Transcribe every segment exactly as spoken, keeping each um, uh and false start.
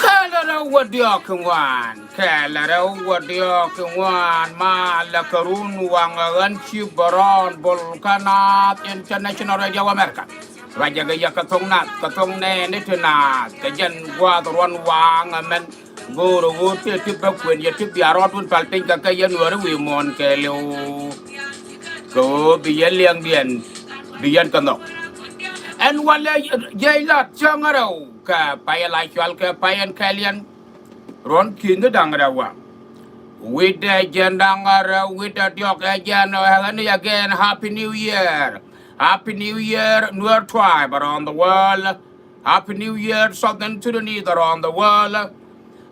Kɛl rɛw wä diɔ̱k kɛ ŋuan, kɛl rɛw wä diɔ̱k kɛ ŋuan, malɛ kɛ run waŋ ɣän ci bärɔn bol kä Naath International Radio America. Ruacɛ kɛ yɛ kɛ thok Naath, kɛ thok nɛɛni ti Naath, kɛ jɛn gua̱a̱th ruɔ̱n waŋ ɛmɛn. Go̱o̱rä ɣöö tëë ti bä kuën yɛ ti bia rɔɔdun pal piny kɛ kɛ yɛ Nuääri wi̱i̱ muɔ̱ɔ̱n kɛɛliw. Kɛ ɣöö bi yɛ liɛŋdiɛn bi yɛn kɛ nhɔk. Ɛn walɛ jiɛc lat cäŋ rɛw kɛ payɛ la cual kɛ payɛn kɛɛliɛn. Ruɔ̱n ki̱n ni da̱ŋ rɛw wa. Wi̱cdɛ jiɛn da̱ŋ rɛw wi̱cdɛ diɔ̱k ɛ jiɛn ɛ ɣän ni again, Happy New Year. Happy New Year, Nuer tribe around the world. Happy New Year, Southern Sudanese around the world.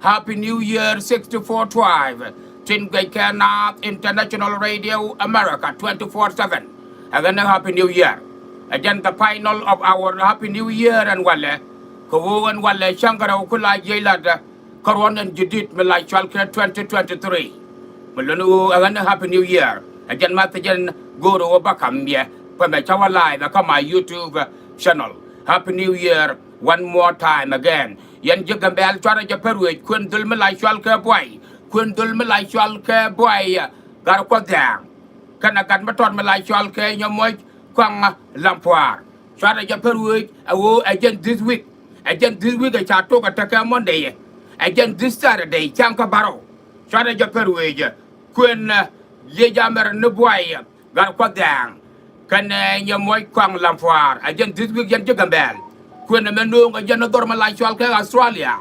Happy New Year, sixty-four tribe. Tin guɛc kɛ Naath International Radio America twenty-four seven. Ɛ ɣän ni Happy New Year. Ɛ jɛn the final of our Happy New Year ɛn walɛ. Kɛ ɣöö ɛn walɛ cäŋ rɛw ku la jiɛc lat kä ruɔ̱n ɛn jidit mi la cual kɛ twenty twenty-three. Mi luni ɣöö ɛ ɣän ni Happy New Year. Ɛ jɛn math ɛ jɛn go̱o̱rä ɣöö bä ka̱m yɛ. Pɛmɛ cä wä live kä my YouTube channel. Happy New Year one more time again. Yɛn ji̱ Gambɛl cuarɛ jɛ pär wec kuën dhöl mi la cual kɛ Buay. Kuën dhöl mi la cual kɛ Buay. Gat Kuɔth Dhɛ̈ɛ̈ŋ. Kɛnɛ gat mi tɔt mi la cual kɛ Nyamuɔc Kɔaŋ Lampuaar. Cuarɛ jɛ pär wec ɛ ɣöö ɛ jɛn this week. Ɛ jɛn this week ɛ ca tok ɛ tekɛ Monday. Ɛ jɛn this Saturday cäŋ kä bärɔw. Cuarɛ jɛ pär wec kuën liec amɛr ni Buay. Gat Kuɔth Dhɛ̈ɛ̈ŋ kɛnɛ Nyamuɔc Kɔaŋ Lampuaar. Ɛ jɛn this week yɛn ji̱ Gambɛl. Kuën ɛmɛ no̱o̱ŋ ɛ jɛn ni dhɔr mi la cual kɛ Australia.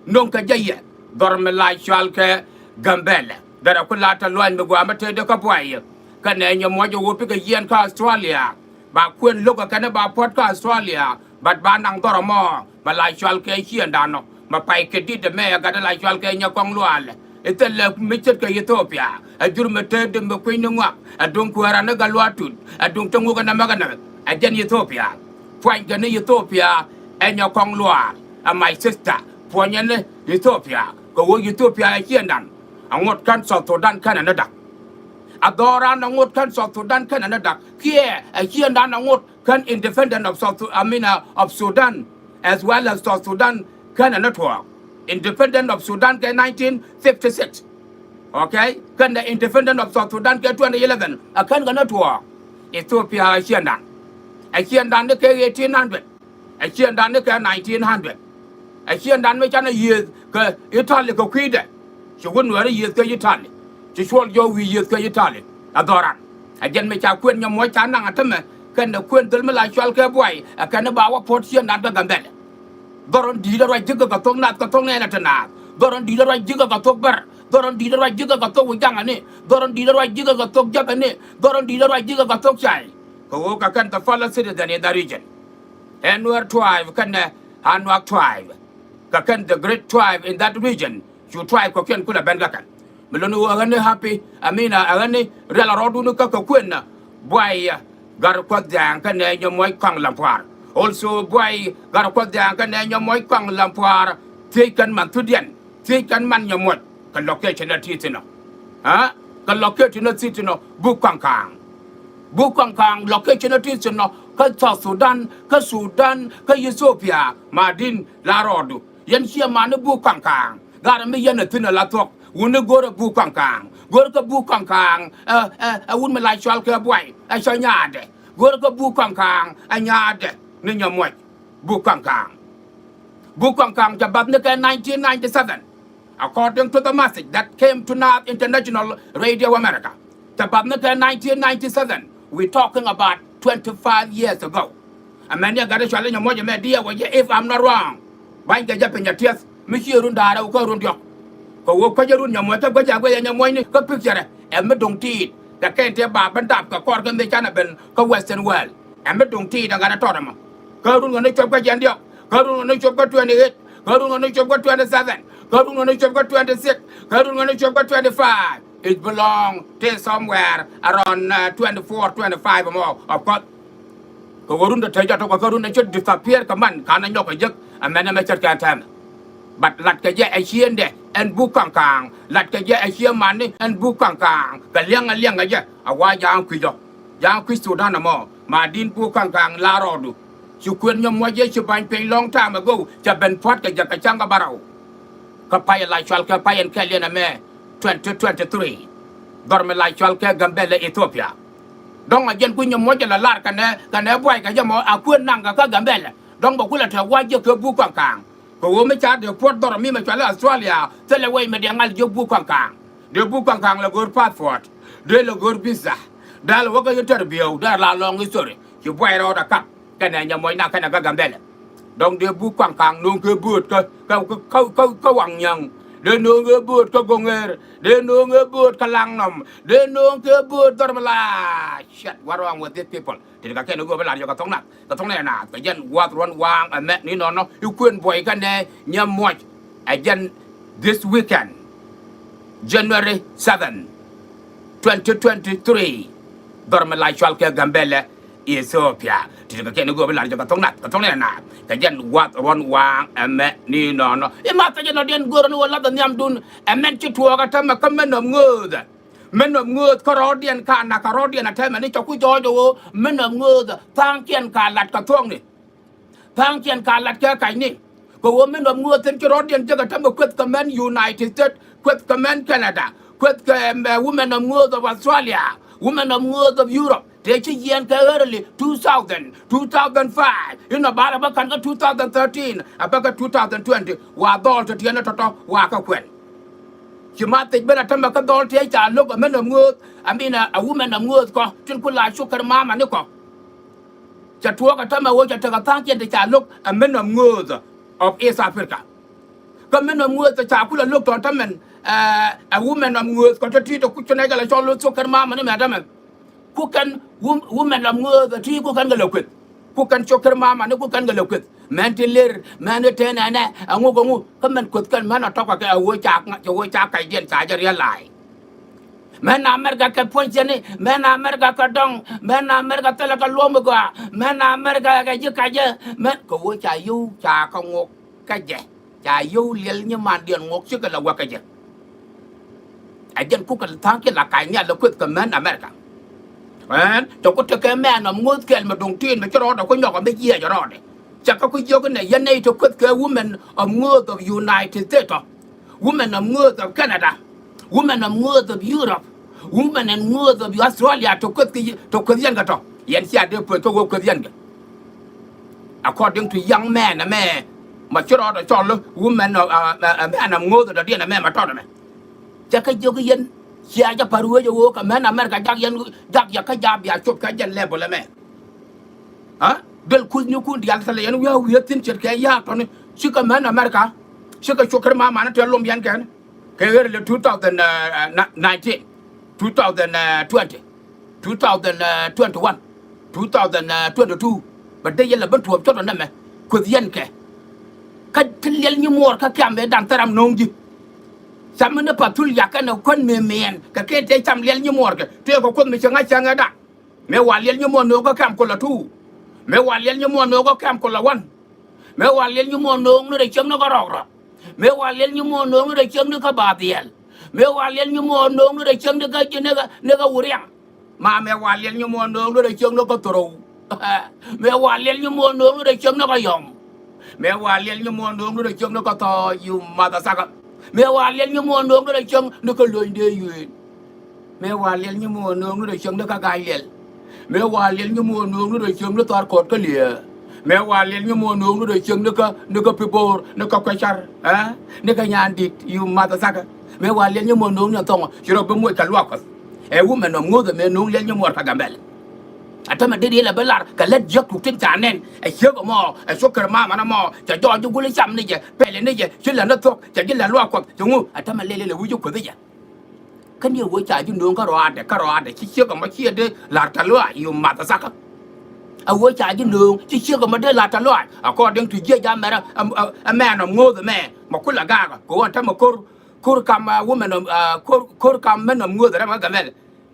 No̱o̱ŋ kɛ jɛ yɛ dhɔr mi la cual kɛ Gambɛl. Derɛ ku la tɛ luany mi gua̱a̱ mi tëëdɛ kä Buay. Kɛnɛ Nyamuɔc ɛ ɣöö pikɛ yiɛn kä Australia. Ba kuën lo̱k ɛ kɛn ba puɔ̱t kä Australia. But ba naŋ dhɔr ɛmɔ. Mɛ la cual kɛ ciëŋdan nɔ mɛ pay kɛ dit ɛmɛ ɛ gat ɛ la cual kɛ Nyakɔŋ Lual. Ɛ thilɛ mi ce̱tkɛ Ethiopia ɛ jur mɛ te dee mɛ kui̱ny ni ŋɔak ɛ duŋ kuääran ni Gatluak Tut ɛ duŋ te ŋuk ɛ nɛmɛ kɛ nɛmɛ. Ɛ jɛn Ethiopia puɔ̱nykɛ ni Ethiopia ɛ Nyakɔŋ Lual ɛ my sister puɔ̱nyɛ ni Ethiopia. Kɛ ɣöö Ethiopia ɛ ciëŋdan ɛ ŋot kän South Sudan känɛ ni dak. Ɛ dhɔran ɛ ŋot kän South Sudan känɛ ni dak kiɛ ɛ ciëŋdan ɛ ŋot kän independent of South, I mean, uh, of Sudan as well as South Sudan känɛ ni tuɔɔk. Independent of Sudan kɛ nineteen fifty-six. Okay? Kɛnɛ independent of South Sudan kɛ twenty eleven. Ɛ kän kɛ ni tuɔɔk. Ethiopia ɛ ciëŋdan. Ɛ ciëŋdan ni kɛ eighteen hundred. Ɛ ciëŋdan ni kɛ nineteen hundred. Ɛ ciëŋdan mi canɛ yiëëth kɛ Italy kɛ kui̱dɛ. Ci wut Nuɛɛri yiëëth kɛ Italy. Ci cuɔl jɔw wi̱i̱ yiëëth kɛ Italy. Ɛ dhɔran. Ɛ jɛn mi ca kuën Nyamuɔc ca naŋ ɛ tämɛ kɛnɛ kuën dhöl mi la cual kɛ Buay ɛ kɛn ba wä puɔ̱t ciëŋdan kä Gambɛlɛ. Dhɔr in di̱i̱t ɛ ruac ji̱ kɛ kɛ thok Naath kɛ thok nɛɛnɛ ti Naath. Dhɔr in di̱i̱t ɛ ruac ji̱ kɛ kɛ thok Bär. Dhɔr in di̱i̱t ɛ ruac ji̱ kɛ kɛ thok Wi̱cdaŋäni. Dhɔr in di̱i̱t ɛ ruac ji̱ kɛ kɛ thok Jäkäni. Dhɔr in di̱i̱t ɛ ruac ji̱ kɛ kɛ thok Cay. Kɛ ɣöö kɛ kɛn the fellow citizen in that region. Ɛ Nuer tribe kɛnɛ Anuak tribe. Kɛ kɛn the great tribe in that region. Cu tribe kɔ̱kiɛn kulɛ ben kä kɛn. Mi luni ɣöö ɛ ɣän ni happy, I mean, ɛ ɣän ni rial rɔɔdun kä kɛ kuën. Buay Gat Kuɔth Dhɛ̈ɛ̈ŋ kɛnɛ Nyamuɔc Kɔaŋ Lampuaar. Also Buay Gat Kuɔth Dhɛ̈ɛ̈ŋ kɛnɛ Nyamuɔc Kɔaŋ Lampuaar. Thiec kɛn man thudiɛn. Thiec kɛn man Nyamuɔc kɛ location ɛ ti thi̱n ɔ. Ɛ kɛ location ɛ ti thi̱n ɔ buk Kɔaŋ Kaaŋ. Buk Kɔaŋ Kaaŋ location ɛ ti thi̱n ɔ kä South Sudan, kä Sudan, kä Ethiopia. Madin la rɔɔdu. Yɛn ciɛ mani buk Kɔaŋ Kaaŋ. Gat mi yɛn ɛ thi̱n ɛ la thuɔ̱k. Wuni go̱rɛ buk Kɔaŋ Kaaŋ. Go̱rkɛ Buk Kɔŋkaŋ, ɛ, ɛ, ɛ wut mi la cɔal kɛ Buay, ɛ cɔ nyaadɛ. Go̱rkɛ Buk Kɔŋkaŋ, ɛ nyaadɛ ni Nyamuɔc. Buk Kɔŋkaŋ. Buk Kɔŋkaŋ cɛ bath ni kɛ nineteen ninety-seven, according to the message that came to Naath International Radio America. Cɛ bath ni kɛ nineteen ninety-seven. We talking about twenty-five years ago. Amäni ɛ gat ɛ cɔal i̱ Nyamuɔc ɛmɛ diɛɛk wä jɛ, if I'm not wrong. Banykɛ jɛ piny ɛ tiɛth mi ciɛ run da̱ŋ rɛw kä run diɔ̱k. Kɛ ɣöö kuecä run Nyamuɔc kä guecä guecä Nyamuɔcni kä picture ɛ mi duŋ ti̱i̱t kɛ kɛn tëë ba ben dap kɛ kɔr kä mi canɛ ben kä Western world. Ɛ mi duŋ ti̱i̱t ɛ gat ɛ tɔt ɛmɔ. Kä run ɣän i̱ cuɔp kä jiɛn diɔ̱k, kä run ɣän i̱ cuɔp kä twenty-eight, kä run ɣän i̱ cuɔp kä twenty-seven, kä run ɣän i̱ cuɔp kä twenty-six, kä run ɣän i̱ cuɔp kä twenty-five. It belong to somewhere around, uh, twenty-four, twenty-five ɛmɔ, of course. Kɛ ɣöö run te te jɔt tɔk kɛ run ɛ cä disappear kɛ man ka̱n ɛ nyɔk kɛ jek. Ɛ mɛn ɛ mɛ ce̱tkɛ ɛn tɛmɛ. But latkɛ jɛ ɛ ciëŋdɛ ɛn Buk Kɔŋkaŋ. Latkɛ jɛ ɛ ciëŋ mani ɛn Buk Kɔŋkaŋ. Kɛ liɛŋ ɛ liɛŋ ɛ jɛ a wa ja̱a̱ŋ kui̱c ɔ. Ja̱a̱ŋ kui̱c Sudan ɛmɔ. Ma di̱n Buk Kɔŋkaŋ la rɔɔdu. Ci kuën Nyamuɔc jɛ ci ba̱ny piny long time ago. Cɛ ben pua̱t kɛ jɛ kɛ cäŋ kɛ bärɔw. Kä pay la cɔal kɛ pay ɛn kɛl yɛn ɛmɛ twenty twenty-three. Dhɔr mi la cɔal kɛ Gambɛlɛ Ethiopia. Dɔ̱ŋ a jɛn kui̱ Nyamuɔc jɛ la lar kɛnɛ, kɛnɛ Buay kɛ jɛ mɔ a kuën naŋ kɛ kä Gambɛlɛ. Dɔ̱ŋ bɛ kulɛ te wa jɛ kɛ Buk Kɔŋkaŋ. Kɛ ɣöö mi ca dee puɔt dhɔr mi mɛ cɔal i̱ Australia, thilɛ wec mi dee ŋal jɛ Buk Kɔŋkaŋ. Dee Buk Kɔŋkaŋ la go̱o̱r passport. Dee la go̱o̱r visa. Dee la wä kä interview, dee la lɔŋ history. Ci Buay rɔɔdɛ kap. Kɛnɛ Nyamuɔc na kɛnɛ kä Gambɛlɛ. Dɔ̱ŋ dee Buk Kɔŋkaŋ no̱o̱ŋ kɛ bööt kä, kä, kä, kä, kä, kä Waŋ Nyaŋ. Dee no̱o̱ŋ kɛ bööt kä Goŋer. Dee no̱o̱ŋ kɛ bööt kä Laŋnɔm. Dee no̱o̱ŋ kɛ bööt dhɔr mi la. Shit, what wrong with these people? Tëë kɛ kɛn i̱ go̱o̱p i̱ lar jɛ kɛ thok nath, kɛ thok nath, kɛ jɛn wath ruɔ̱n waaŋ ɛmɛ ni nɔnɔ i̱ kuën Buay kɛnɛ Nyamuɔc. Ɛ jɛn this weekend, January seven, twenty twenty-three. Dhɔr mi la cɔal kɛ Gambɛlɛ Ethiopia. Tëë kɛ kɛn i̱ go̱o̱p i̱ lar jɛ kɛ thok nath, kɛ thok nath, kɛ jɛn wath ruɔ̱n waaŋ ɛmɛ ni nɔnɔ. I̱ ma thecɛ nɔ diɛn go̱o̱r ni wä lath ɛ nhiamdun. Ɛ mɛn ci tuɔɔk ɛ täämɛ kä mɛn nɔm ŋööthɛ. Mɛn nɔm ŋööth kä rɔɔdiɛn ka nak kä rɔɔdiɛn ɛ täämɛ ni cɛ ku jɔɔc ɛ ɣöö mɛn nɔm ŋööth tha̱a̱ŋkiɛn ka lat kɛ thuɔ̱kni. Tha̱a̱ŋkiɛn ka lat kɛ kacni. Kɛ ɣöö mɛn nɔm ŋööth thi̱n ci rɔɔdiɛn jek ɛ täämɛ kueth kɛ mɛn United States, kueth kɛ mɛn Canada, kueth kɛ, ɛm, ɛ, wumɛn nɔm ŋööth of Australia, wumɛn nɔm ŋööth of Europe. Tëë ci yiɛn kɛ early two thousand, two thousand five, inɔ bal ɛ bä ka̱n kä two thousand thirteen, ɛ bä kä two thousand twenty, wa dhɔl te tiɛn ɛ tɔ̱tɔ̱ wa kä kuɛn. Ci ma thiec ben a tämɛ kä dhɔl tëë ca lo̱k ɛ mɛn nɔm ŋööth, I mean, ɛ, ɛ wumɛn nɔm ŋööth kɔ tin ku la cukɛr mama ni kɔ. Cɛ tuɔɔk a tämɛ ɣöö cɛ tekɛ tha̱a̱ŋkiɛn ti ca lo̱k ɛ mɛn nɔm ŋööth of East Africa. Kä mɛn nɔm ŋööth ca kulɛ lo̱k tɔ̱ tämɛn, ɛ, ɛ wumɛn nɔm ŋööth kɔ tɔ̱ ti ti ku ci nɛy kɛ la cɔl cukɛr mama ni mɛ tämɛ. Ku kɛn wum-, wumɛn nɔm ŋööth ti ku kɛn kɛ lɛ kueth. Ku kɛn cukɛr mama ni ku kɛn kɛ lɛ kueth. Mɛn ti ler, mɛn ti te nɛnɛ, ɛŋu kɛ ŋu, kä mɛn kueth kɛn mɛn a tɔk kɛ kɛ a ɣöö ca, ca ɣöö ca kacdiɛn ca jɛ riɛl la̱a̱c. Mɛn America kɛ puɔ̱ny ciɛni, mɛn America kɛ dɔŋ, mɛn America thilɛ kɛ luɔ̱m mi gɔaa, mɛn America kɛ ji̱ kacä, mɛn kɛ ɣöö ca yio̱w ca kɛ ŋuɔk kä jɛ. Ca yio̱w liɛl nyimandiɛn ŋuɔk cikɛ la wäk kä jɛ. Ɛ jɛn kukɛ tha̱a̱ŋ kiɛ la kac nhial la kueth kɛ män America. Ɛn cɛ ku tekɛ mɛn ɔm ŋo̱o̱th kɛl mi duŋ ti̱i̱n mi ci rɔɔdɛ ku nyɔk ɔm mi jiɛc rɔɔdɛ. Cɛ kɛ ku jiök inɛ yɛn nɛy te kueth kɛ wumɛn ɔm ŋo̱o̱th ɔm United States ɔ. Wumɛn ɔm ŋo̱o̱th ɔm Canada. Wumɛn ɔm ŋo̱o̱th ɔm Europe. Wumɛn ɔm ŋo̱o̱th ɔm Australia te kueth kɛ, te kueth yɛn kɛ tɔ. Yɛn cia dee puɔth kä wee kueth yɛn kɛ. According to young man ɛmɛ mɛ ci rɔɔdɛ cɔl wumɛn ɔ, ɛ, ɛ, ɛ, mɛn ɔm ŋo̱o̱th ɔ dɔ̱diɛn ɛmɛ mɛ tɔt ɛmɛ. Cɛ kɛ jiök yɛn cia jɛ pa̱r wec ɛ ɣöö kɛ män America jak yɛn jak yɛ kä ja̱ bia cop kɛ jɛn level ɛmɛ. Aa duel kuthnikun diaal thilɛ yɛn wi̱i̱ a wi̱i̱ a thi̱n ce̱tkɛ ya̱a̱k tɔ̱ni cikɛ män America. Cikɛ cukɛr mamanä tëë lom yɛn kɛn kɛ ɣer lɛ two thousand nineteen, two thousand twenty. Two thousand twenty-one, two thousand twenty-two. Bɛ dee yɛn la ben tuɔɔp cɔt ɔ nɛmɛ kueth yɛn kɛ. Kä ti liɛl nyimuɔɔr kä kiam ëë da̱ŋ thil ram no̱o̱ŋ ji̱. Cam mi ni path thul yak kɛn ɛ kuän mëëmëën kɛ kɛn tëë cam liɛl nyimuɔɔr kɛ tëë kɛ kuoth mi cieŋ a cäŋ ëë da̱ŋ. Mëë wa liɛl nyimuɔɔr no̱o̱ŋ kä kiam kulɛ two. Mëë wa liɛl nyimuɔɔr no̱o̱ŋ kä kiam kulɛ one. Mëë wa liɛl nyimuɔɔr no̱o̱ŋ ni rɛy cieŋ ni kä rɔɔk rɔɔk. Mëë wa liɛl nyimuɔɔr no̱o̱ŋ ni rɛy cieŋ ni kä bath dhiɛl. Mëë wa liɛl nyimuɔɔr no̱o̱ŋ ni rɛy cieŋ ni kä ji̱ ni kä, ni kä wuriaŋ. Ma mëë wa liɛl nyimuɔɔr no̱o̱ŋ ni rɛy cieŋ ni kä thorow. Mëë wa liɛl nyimuɔɔr no̱o̱ŋ ni rɛy cieŋ ni kä yɔm. Mëë wa liɛl nyimuɔɔr no̱o̱ŋ ni rɛy cieŋ ni kä thɔɔc, you mother sucker. Mëë wa liɛl nyimuɔɔr no̱o̱ŋ ni rɛy cieŋ ni kä luny dee yuëën. Mëë wa liɛl nyi muɔ̱ɔ̱n nööŋni rɔ cieŋ ni kä ga̱a̱c liɛl. Mëë wa liɛl nyi muɔ̱ɔ̱n nööŋni rɔ cieŋ ni thɔar kɔɔt kä liɛɛ. Mëë wa liɛl nyi muɔ̱ɔ̱n nööŋni rɔ cieŋ ni kä, ni kä pi bo̱o̱r, ni kä kuɛ car, ɛ? Ni kä nyan di̱t, you mother sucker. Mëë wa liɛl nyi muɔ̱ɔ̱n nööŋni thɔŋɔ, ci rɔ bi moc kɛ luaak Kuɔth. Ɛ wumɛn nɔm ŋo̱o̱th ɛmɛ nööŋ liɛl nyi muɔɔr kä Gambɛl. Ɛ tämɛ deri ilɛ bi lar kɛ lät jiäk tuk tin ca nɛn. Ɛ ciek ɛmɔ, ɛ cukɛr mamanɛ mɔ, cɛ jɔɔc ji̱ gul i̱ cam ni jɛ, pɛl ni jɛ, ci lät ni thuɔ̱k, cɛ ji̱ lät luaak Kuɔth, ci ŋu, ɛ tämɛ lɛl ilɛ wi̱c i̱ Kuoth i̱ jɛ. Kä ni ɛ wee ca ji̱ nööŋ kä rɔaadɛ, kä rɔaadɛ, ci ciek ɛmɔ ciɛ dee la̱r tɛ̈th lɔaac, you mother sucker. Ɛ wee ca ji̱ nööŋ, ci ciek ɛmɔ dee la̱r tɛ̈th lɔaac. According to jiɛc jam mɛrɛ, ɛ, ɛ, ɛ mɛn ɔm ŋo̱o̱th ɛmɛ, mɛ kulɛ gaakɛ, kɛ ɣöö ɛn tämɛ ko̱r, ko̱r kam, ɛ, wumɛn ɔm, ɛ, ko̱r, ko̱r kam mɛn ɔm ŋo̱o̱th rɛm ɛ Gambɛl.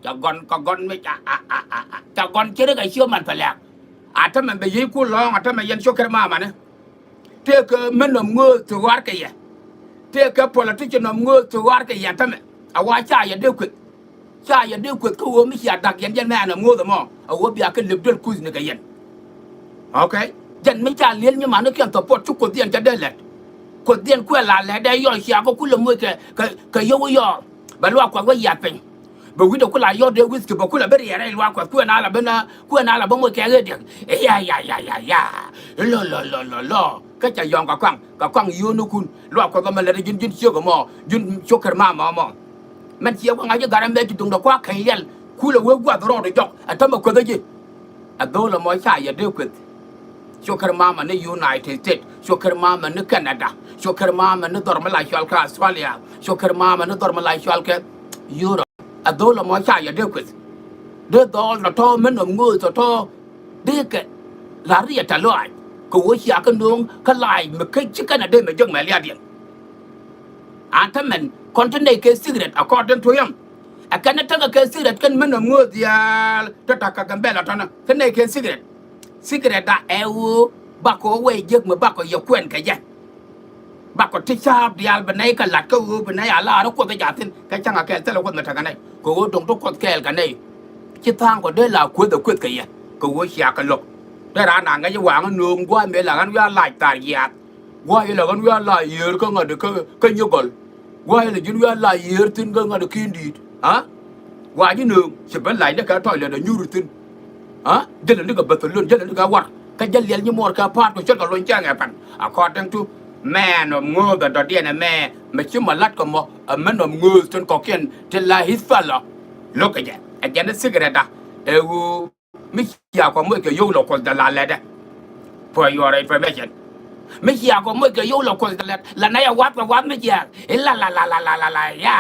Ca gɔn, ca gɔn mi, ca, a, a, a, a, ca gɔn ce̱tkɛ kä ciöman pɛ lɛ̈k. A tämɛ bɛ yiëëc ku lɔ̱ɔ̱ŋ, a tämɛ yɛn cukɛr mamanɛ. Tëëkɛ män nɔm ŋööth ti ɣɔ̱a̱rkɛ yɛ. Tëëkɛ politician nɔm ŋööth ti ɣɔ̱a̱rkɛ yɛ tämɛ. A wa ca yɛ dee kueth. Ca yɛ dee kueth kä ɣöö mi cia da̱k yɛn jɛn mɛ ɛn ɛ ŋööth ɛmɔ. A ɣöö bia kɛ lep duel kuth ni kɛ yɛn. Okay? Jɛn mi ca liel nyimankiɛn support ci Kuothdiɛn cɛ dee lɛt. Kuothdiɛn kuɛ la lɛt dee yɔc cia kɛ kulɛ moc kɛ, kɛ, kɛ yio̱w yɔɔr. Bɛ luaak Kuɔth wä yiath piny. Bɛ wi̱cdɛ ku la yɔt dee wi̱th kɛ bɛ kulɛ bi riɛɛr rɛy luaak Kuɔth kuɛn ala bi na, kuɛn ala bi moc kɛ ɣet diɛk. Ya, ya, ya, ya, ya. Lɔ, lɔ, lɔ, lɔ, lɔ. Kä ca yɔ̱ŋ kɛ kɔaŋ, kɛ kɔaŋ yio̱o̱nikun. Luaak Kuɔth ɛmɛ lät ji̱n, ji̱n ciek ɛmɔ, ji̱n cukɛr mamɔ ɛmɔ. Mɛn ciɛ wä ŋa̱c i̱ gat ɛmɛ ci duŋdɛ kua̱r keny liɛl. Kulɛ wee gua̱th rɔɔdɛ jɔk. Ɛ tämɛ kueth ɛ ji̱. Ɛ dho̱o̱l ɛmɔ ca yɛ dee kueth. Cukɛr mamɔ ni United States, cukɛr mamɔ ni Canada, cukɛr mamɔ ni dhɔr mi la cɔal kɛ Australia, cukɛr mamɔ ni dhɔr mi la cɔal kɛ Europe. Ɛ dho̱o̱l ɛmɔ ca yɛ dee kueth. Dee dhɔɔl tɔ̱tɔ̱ mi nɔm ŋööth tɔ̱tɔ̱. Dee kɛ la̱r yɛ tɛ̈th lɔaac. Kɛ ɣöö cia kɛ nööŋ kä lac mi kä ci kɛn a dee mɛ jek mɛ lia̱a̱diɛn. An tämɛn kɔn ti nɛy kɛ secret according to him. Ɛ kɛn ni tekɛ kɛ secret kɛn män nɔm ŋööth diaal ti ta̱k kɛ Gambɛl ɛ tɔ̱nä. Ti nɛy kɛ secret. Secret da ɛ ɣöö bakɔ wee jiäk mi bakɔ yɛ kuɛn kɛ jɛ. Bakɔ ti ca̱a̱p diaal bi nɛy kɛ la̱t kä ɣöö bi nɛy a la̱r Kuoth ɛ jaathin kɛ cäŋ a kɛɛl thilɛ Kuoth mi tekɛ nɛy. Kɛ ɣöö do̱ŋ ti Kuoth kɛɛl kɛ nɛy. Ci tha̱a̱ŋkɔ dee la kueth ɛ kueth kɛ yɛ. Kɛ ɣöö cia kɛ lo̱k. Dee raan a ŋäc i̱ waŋä nööŋ gua̱a̱th mëë la ɣän wiaa lac thar yiaath. Gua̱a̱c ilɛ ɣän wi̱i̱ a la yiëër kä ŋa̱t kä, kä nyigɔl. Gua̱a̱c ilɛ ji̱n wi̱i̱ a la yiëër thi̱n kä ŋa̱t kä ndi̱i̱t. Aa? Gua̱a̱c inööŋ ci ben lac ni kɛ tɔ̱ ilɛ dee nyuur thi̱n. Aa? Jälɛ ni kɛ bäthäl lön, jälɛ ni kɛ war. Kä jäl liɛl nyimuɔɔr kɛ pa̱a̱t kɛ cuɔt kɛ lony cäŋ ɛ pɛn. According to mɛn ɔ ŋööth ɛ dɔ̱diɛn ɛmɛ, mɛ ci mɔ la̱t kɛ mɔ, ɛ mɛn ɔ ŋööth tin kɔ̱kiɛn ti la hi̱th pälɔ. Lo̱k kɛ jɛ. Ɛ jɛn ɛ secret da. Ɛ ɣöö mi cia kɔ moc kɛ yio̱w lɔ Kuɔth dee la lɛtdɛ. For your information. Mi cia kɔ moc kɛ yio̱w lɔ Kuɔth dee lɛt la nɛy a wath kɛ wath mi jiääk. Ila la la la la la la ya.